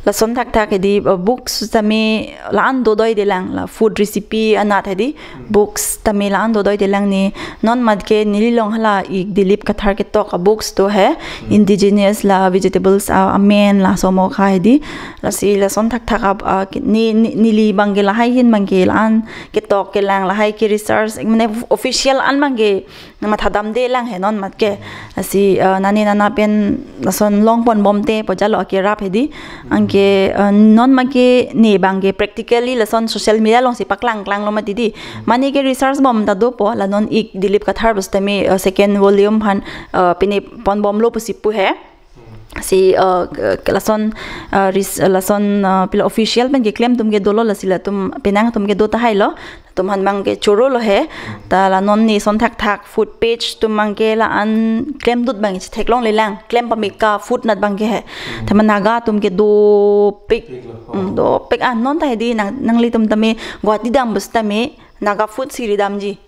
lason thakthak hedi, uh, books tame la-an dodoidelang, la food recipe anat hedi, books tame la-an dodoidelang ni, non mat ke neli long hala ik Dilip Kathar ketok a books do he, indigenous la vegetables a, amen la somokha hedi, lasi lason thakthak ab, a, ki-, ni, ni, neli bang ke lahai hin bang ke la-an ketok kelang lahai ke research, mane official an bang ke nang mathadamdelang he non mat ke. Lasi, eh, nane nana pen lason longponbomte pu jalo akerap hedi. Anke, eh, non mat ke ne bang ke practically lason social media alongsi paklangklanglo mati di. Mane ke research bom ta dopo la non ik Dilip Kathar bus tame, eh, second volume aphan, eh, pine ponbomlo pusi pu he. Si, eh, ke, ke lason, eh, ris-, eh, lason, eh, pila official pen keklem atum ke dolo lasi latum penang atum ke do tahailo. Latum aphan bang ke chorolo he. Ta la non ne son thakthak food page atum bang ke la-an klemdut bang ke chetheklonglelang. Klem pameka food nat bang ke he. Thema Naga atum ke dopik. Dopiklo. Oh. Hmm, dopik. Ah, non ta hedi nang, nanglitum tame Guwahati dam bus tame Naga food si ridamji.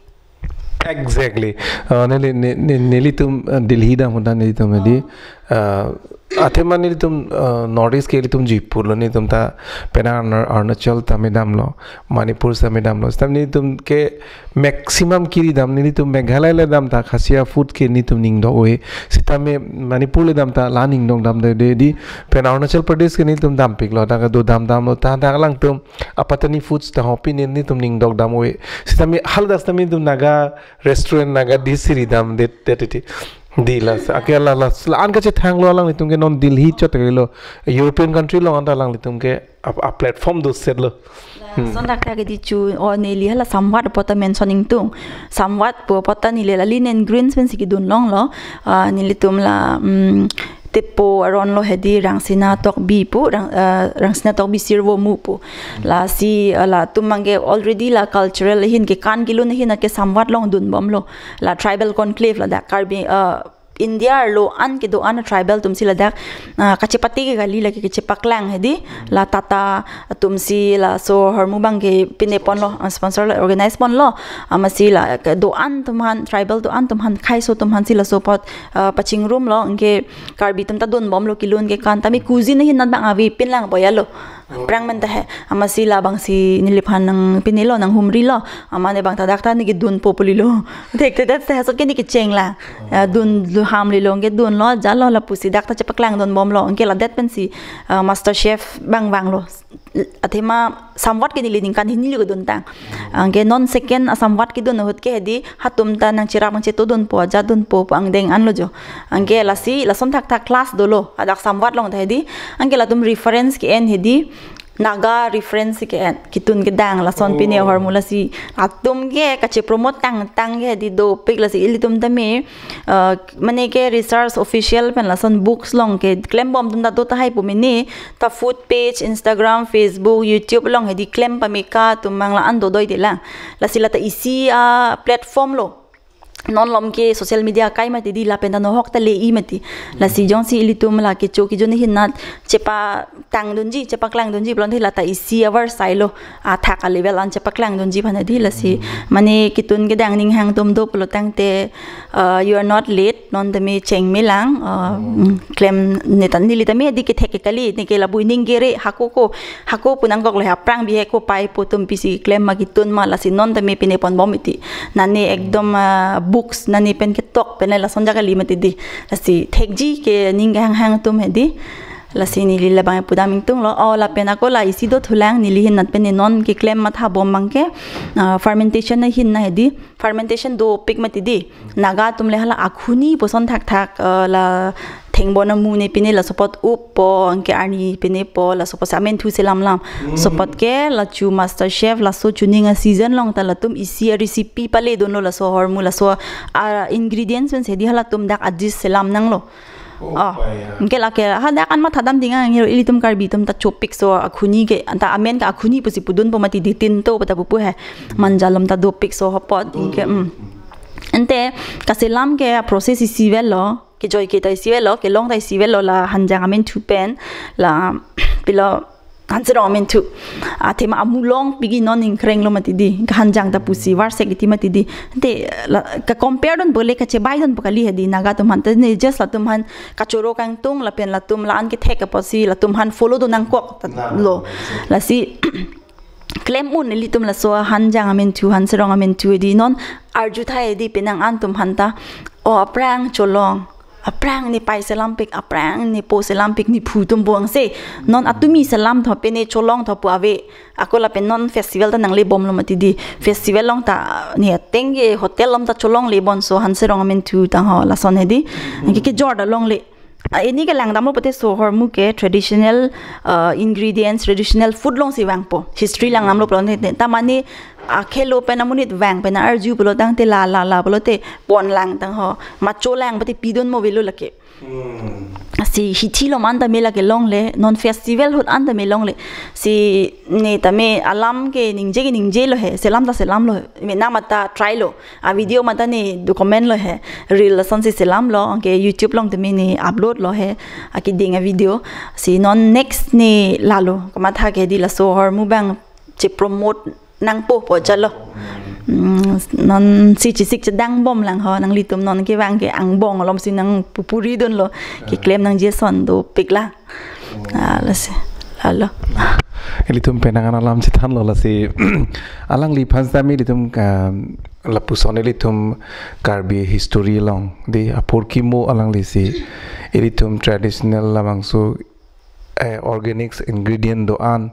Exactly. Uh, neli, ne, ne, nelitum, uh, Delhi dam ahut ta nelitum hedi. Uh, athema nelitum, uh, North East ke ilitum juipurlo, nelitum ta penang Aruna-, Arunachal tame damlo, Manipur tame damlo. Sitame nelitum ke maximum kiri dam, nelitum Meghalaya le dam ta Khasi a-food ke nelitum ning dok-oi. Sitame Manipur le dam ta la ning dok damde hedi, pen Arunachal Pradesh ke nelitum dampiklo, ta kedo dam damlo, ta ta alangtum Apatani Foods ta ho pine nelitum ning dok dam-oi. Sitame haladak sitame nelitum Naga restaurant, Naga dish si ridamdet, det, det, det. Di la, sa, ake la, la, la-an kachethanglo alanglitum ke non Delhi chot lo. European country along anta alanglitum ke a, a platform dosetlo. Hmm. Son thakthak hedi chu, o neli hala Samvad apot ta mention ingtung. Samvad pu apot ta neli la Linen Greens pensi kedun longlo. Ah, nelitum la, mm, tepo aron lo hedi Rangsina Tokbi pu, Rang-, eh, Rangsina Tokbi Sirvomu pu. Lasi, eh, latum bang ke already la cultural ahin kekan kelun ahin ke Samvad along dunbomlo. La tribal conclave ladak Karbi, eh, India arlo an kedo-an tribal atum si ladak, eh, kachepate ke kali lake kachepaklang hedi. La Tata atum si laso ahormu bang ke pine ponlo, eh, sponsor lo, organize ponlo. Amatsi la kedo-an atum aphan, tribal do-an atum aphan, khaiso atum aphan si laso apot, eh, pachingrumlo, anke Karbi atum ta dunbomlo kelun kekan, tame cuisine ahin nat bang avepin lang boyalo. Oh. Aphrang men ta he, amatsi labangsi neliphan nangpinelo, nanghumrilo, amane bang ta dak ta ne kedunpo pulilo. Thekthedet ta hesot ke ne kecheng lang. Oh. Eh, dun, dun hamlilo, anke dunlo, jalo lapusi dak ta chepaklangdunbomlo, anke ladet pensi, eh, master chef bang vanglo. Athema Samvad ke neli ningkan hini lo keduntang. Anke non second a Samvad kedun ahut ke hedi, hatum ta nangcherap nangchetodunpo, ajatdunpo pu angdeng anlo jo. Anke lasi, lason thakthak class dolo, hadak Samvad along ta hedi. Anke latum reference ke-en hedi, Naga reference ke-en, ketun kedang, lason pine ahormu lasi. Latum ke kachepromote tangtang ke hedi dopik lasi ilitum tame, eh, mane ke research official pen lason books along keklembom atum ta do tahai pu mene, ta food page, Instagram, Facebook, YouTube along hedi klem pameka atum bang la-an dodoidelang. Lasi la ta isi a platform lo. Non malom ke social media akai mati di lapen ta nohok ta le-i mati. Lasi jongsi ilitum la kecho kejun ahin nat chepatangdunji, chepaklangdunji pulote la ta isi avarsai lo. Athak a level an chepaklangdunji aphan hedi lasi. Mane ketun kedang aning hang atum do pulo tangte, uh, you are not late. Non tame chengmelang, uh, mm, klem ne ta neli tame hedi kethek ke kali, ne ke labui ning gere, hako ko, hako pu nangkoklo he, aphrang bihek ko pai pu atum pisi klem ma ketun ma lasi non tame pine ponbom iti. Nane ekdom, uh, books, nane pen ketok pen lason ja kali mati di. Lasi thekji ke ning kehang hang atum hedi. Lasi neli labang pudam ingtunglo, o lapen ako la isi dothulang neli ahin nat pen ne non keklem mathabom bang ke, uh, fermentation ahin na hedi. Fermentation dopik mati di. Naga atum le hala akhuni puson thakthak, eh, la thengbon amu ne pine laso apot uppo, anke arni pinepo, laso apot si amen thu selamlam. Mm. Laso apot ke la chu master chef, laso chuning a season along ta latum isi a recipe paledunlo laso ahormu, laso a ingredients pensi hedi halatum dak a dish selam nanglo. Oh, ah, pai ya. Anke lake hadak an mathadamde nang, ilitum Karbi atum ta chopik so akhuni ke, anta amen ke akhuni pusi pudunpo mati di, tinto pu ta pupu he. Manja along ta dopik so ahopot, anke, mm. Ante kaselam ke process isi avelo, kejoi ke ta isi avelo, kelong ta isi avelo la hanjang amen thu pen, la pilo Hanserong Amenthu. Athema amulong pigi non ingkreng lo mati di. Kahanjang ta pusi varsek iti mati di. Te la, ka compare dunpo le kachebai dunpo kali hedi Naga atum aphan te ne just latum aphan kachoro kangtung lapen latum la-an kethek apotsi latum aphan follow do nangkok ta lo. Lasi klem un ilitum laso Hanjang Amenthu, Hanserong Amenthu hedi non arju thai hedi penang an atum aphan ta. O aphrang cholong. Aphrang ne pai selampik, aphrang ne po selampik, ne phu atum buang se. Non atumi selam tho pe ne cholong tho pu ave. Ako lapen non festival ta nanglebom lo mati di. Festival along ta ne ateng ke hotel along ta cholongle bonso Hanserong Amenthu tang ho lason hedi. Ke kejor ta longle. Ah, ini ke langdamlo pute so ahormu ke traditional, uh, ingredients, traditional food alongsi vangpo. History langdamlo pulote te. Ta mane akhelo pen amonit vang pen arju pulo tangte la la la pulote pon lang tang ho. Macho lang pute pidun mo avelo lake. Hmm. Si hithi along an tame lake longle, non festival ahut an tame longle. Si ne tame alam ke ningje ke ningje lo he, selam ta selam lo he. Mena mata try lo. A video mata ne document lo he. Reel lasonsi selam lo, anke YouTube along tame ne upload lo he. Akiding a video. Si non next ne lalo. Kamatha ke di laso ahormu abang che promote nangpo pu jalo. Hmm, non si chesik chedangbom lang ho, nanglitum non kevang ke angbong alomsi nangpupuri dunlo. Keklem nangji ason dopik lang. Ah, lasi. Lalo. Ilitum penang an alam chethanlo lasi. Alangliphan sitame ilitum ka lapuson ilitum Karbi history along di apor kimo alanglisi. Ilitum traditional labangso, eh, organics ingredient do-an,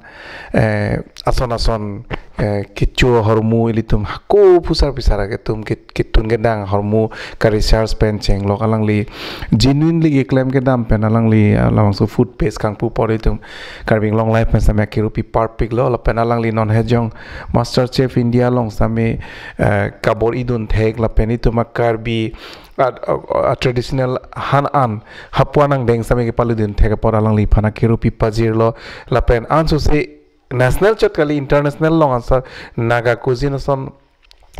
eh, ason ason, eh, kecho ahormu ilitum hako phusar phisar atum ke, ketun kedang ahormu ka research pen chenglok alangli genuinely keklem kedam pen alangli, ah, labangso food page kangpu apor ilitum Karbi Anglong Live pen sitame kerupi parpik lo lapen alangli non hejong Master Chef India along sitame, eh, kabor-i dun thek lapen itum a Karbi a, a, a traditional han an hapu an angdeng sitame kepali dun thek apor alangliphan kerupi pajirlo lapen ansose national chot kali international along ansar Naga cuisine ason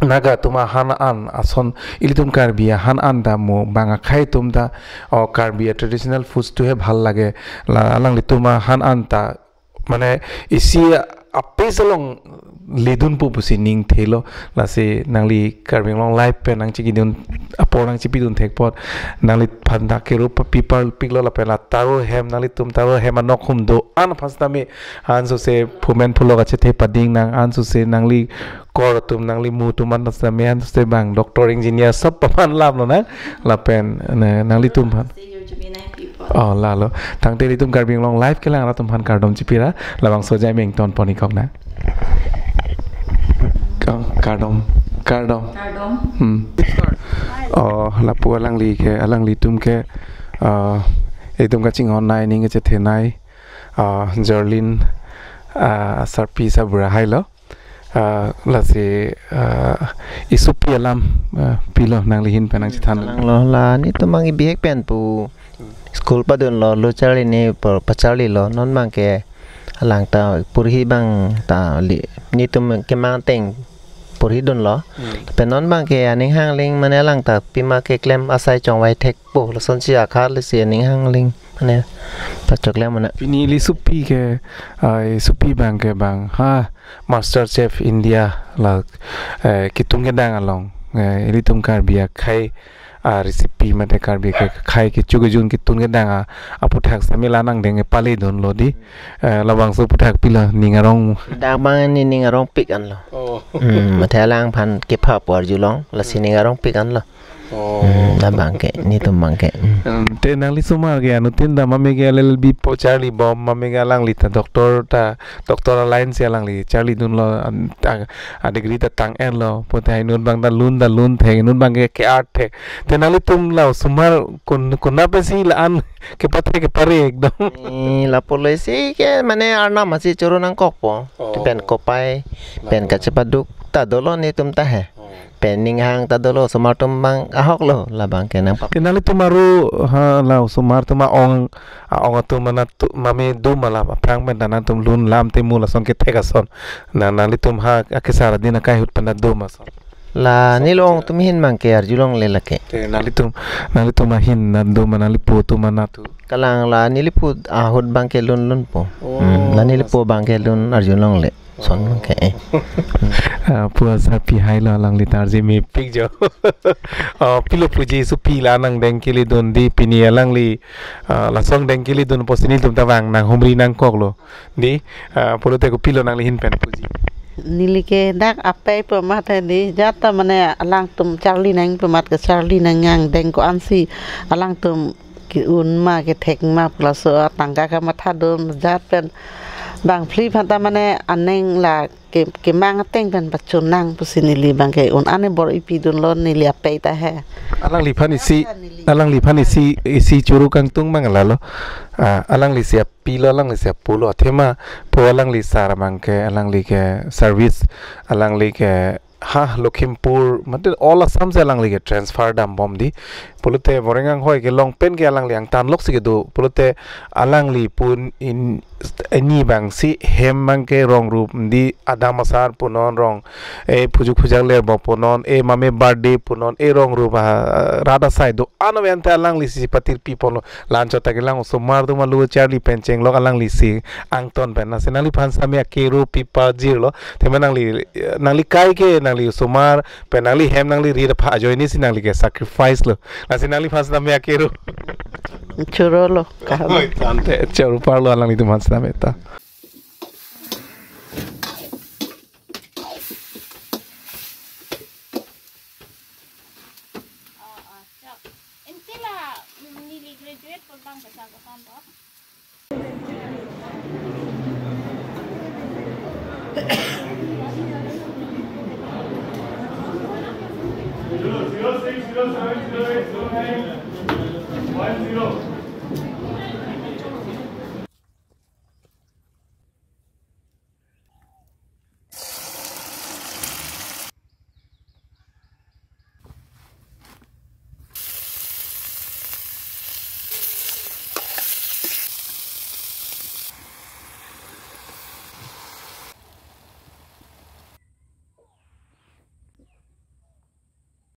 Naga atum ahan an ason ilitum Karbi ahan an ta mo bang akhei atum ta o Karbi a traditional foods tu he bhal lage la alanglitum ahan an ta mane isi apis along ledunpo pusi ning thelo lasi nangli Karbi Anglong Live pen nangchekidun apor nangchepidun thek apot nangliphan ta kerupi parpiklo lapen la taro hem nanglitum taro hem anok hum do-an aphan sitame ansose phumen phulok achethe pading nang ansose nangli kor atum nangli mu atum an sitame ansose bang doctor engineer sob paman lam lo na lapen ne, nanglitum aphan. Oh, lalo. Tangte ilitum Karbi Anglong Live kelang arat atum aphan kardom chipira, labangso jai meng ton pon-ik kok na. Kang, kardom, kardom. Kardom. Hmm. Oh, lapu alangli ke, alanglitum ke, ah, itum kachinghon nei, ning kachethe nei, ah, Jorlin, ah, sarpi sabura hailo. Ah, lasi, ah, isopi alam, ah, pilo nangli ahin pen nangchethan. Lang lo la netum abang bihek pen pu school padunlo, lo charli ne pa-, pacharlilo, non abang ke alang ta porhi abang ta li, netum kemang ateng porhi dunlo. Hmm. Pen non abang ke aning hangling mane alang ta pima keklem asai chongvai thekpo, lasonsi akha lasi aning hangling mane pachoklem mane. Pini ili sopi ke, ah, sopi abang ke bang, ha, Master Chef India la, eh, ketun kedang along, eh, ilitum Karbi akhei, ah, recipe mate Karbi ke akhei kecho kejun ketun kedang a, aputhak sitame la nangdeng pale dunlo di, eh, labangso aputhak pilo ning arong. Dak abang ne ning arongpik anlo. Oh. Hmm, mate alangphan kepha apor arjulong, lasi ning arongpik anlo. Oh. Hmm, labang ke, netum abang ke. Hmm. Hmm, te nangli osomar ke anuttin ta mame ke L L B po charlibom, mame ke alangli ta doctor ta, doctor a-line si alangli charli dunlo, an, ta, a degree ta tang-enlo, pute hai inut abang ta lun ta lun thek, inut abang ke ke-art thek. Te nanglitum la osomar kon, kona pensi la-an kepathe kepare ekdom. Eh, lapu lo isi ke mane arnam asi choro nangkokpo. Oh. Pen kopai, pen kachepaduk ta dolo netum ta he. Oh. Pen ning hang ta dolo osomar atum abang ahok lo labang ke nangpap. Te nanglitum aru ha la osomar atum a-ong, a-ong atum mane tu mame do ma la aphrang pen ta nangtum lun lam te mu lason kethek ason. Na nanglitum ha akesar adin akai ahut pen ta do ma ason. La nelong atum ahin abangke arjulongle lake. Te nanglitum, nanglitum ahin nangdoma nanglipo atum anat tu. Kalang la nelipo ahut abangke lunlunpo. Oh, hmm, la nelipo abangke lun arjulongle. Son abangke, eh. Ah, puasa pi hailo alangli ta arje mepik jo. Oh, pilo puji sopi la nangdeng kelidun di pini alangli, ah, lason deng kelidun pusi nelitum ta vang nanghumri nangkoklo. Di, ah, pulote kopilo nangli ahin pen puji. Neli ke dak apei pu amat di, jat ta mane alangtum charli nang pu amat kacharli nang nangdeng ko-ansi alangtum ke-un ma kethek ma pu laso atangka kamathadun jat pen bang phli aphan ta mane aning la ke, kemang ateng pen pachun nang pusi neli abangke un-an bor-ipidunlo neli apei ta he. Alangliphan isi, alangliphan isi, isi choro kangtung mang lalo. Ah, alanglisi apilo, alanglisi apulo. Athema po alangli sar abangke, alangli ke service, alangli ke ha Lakhimpur, mate all Assam si alangli ke transfer dambom di. Pulote Moreh anghoi kelong pen ke alangli angtan loksi kedo. Pulote alangli pun in, ini abangsi hem abangke rong rup di adam asar punon rong, eh, phujak phujak ler bo punon, eh, mame birthday punon, eh, rong rup, ah, rat asai do-an ave ante alanglisi patir piponlo. La-an chot ta kelang osomar atum alu charli pen chenglok alanglisi angton pen. Lasi nangliphan sitame akero pi pajirlo. Athema nangli, nangli kai ke nangli osomar pen nangli hem nangli rit aphan ajoinesi nangli ke sacrifice lo. Lasi nangliphan sitame akero. Chorolo. Oi, tante, choro parlo alanglitum aphan sitame ta.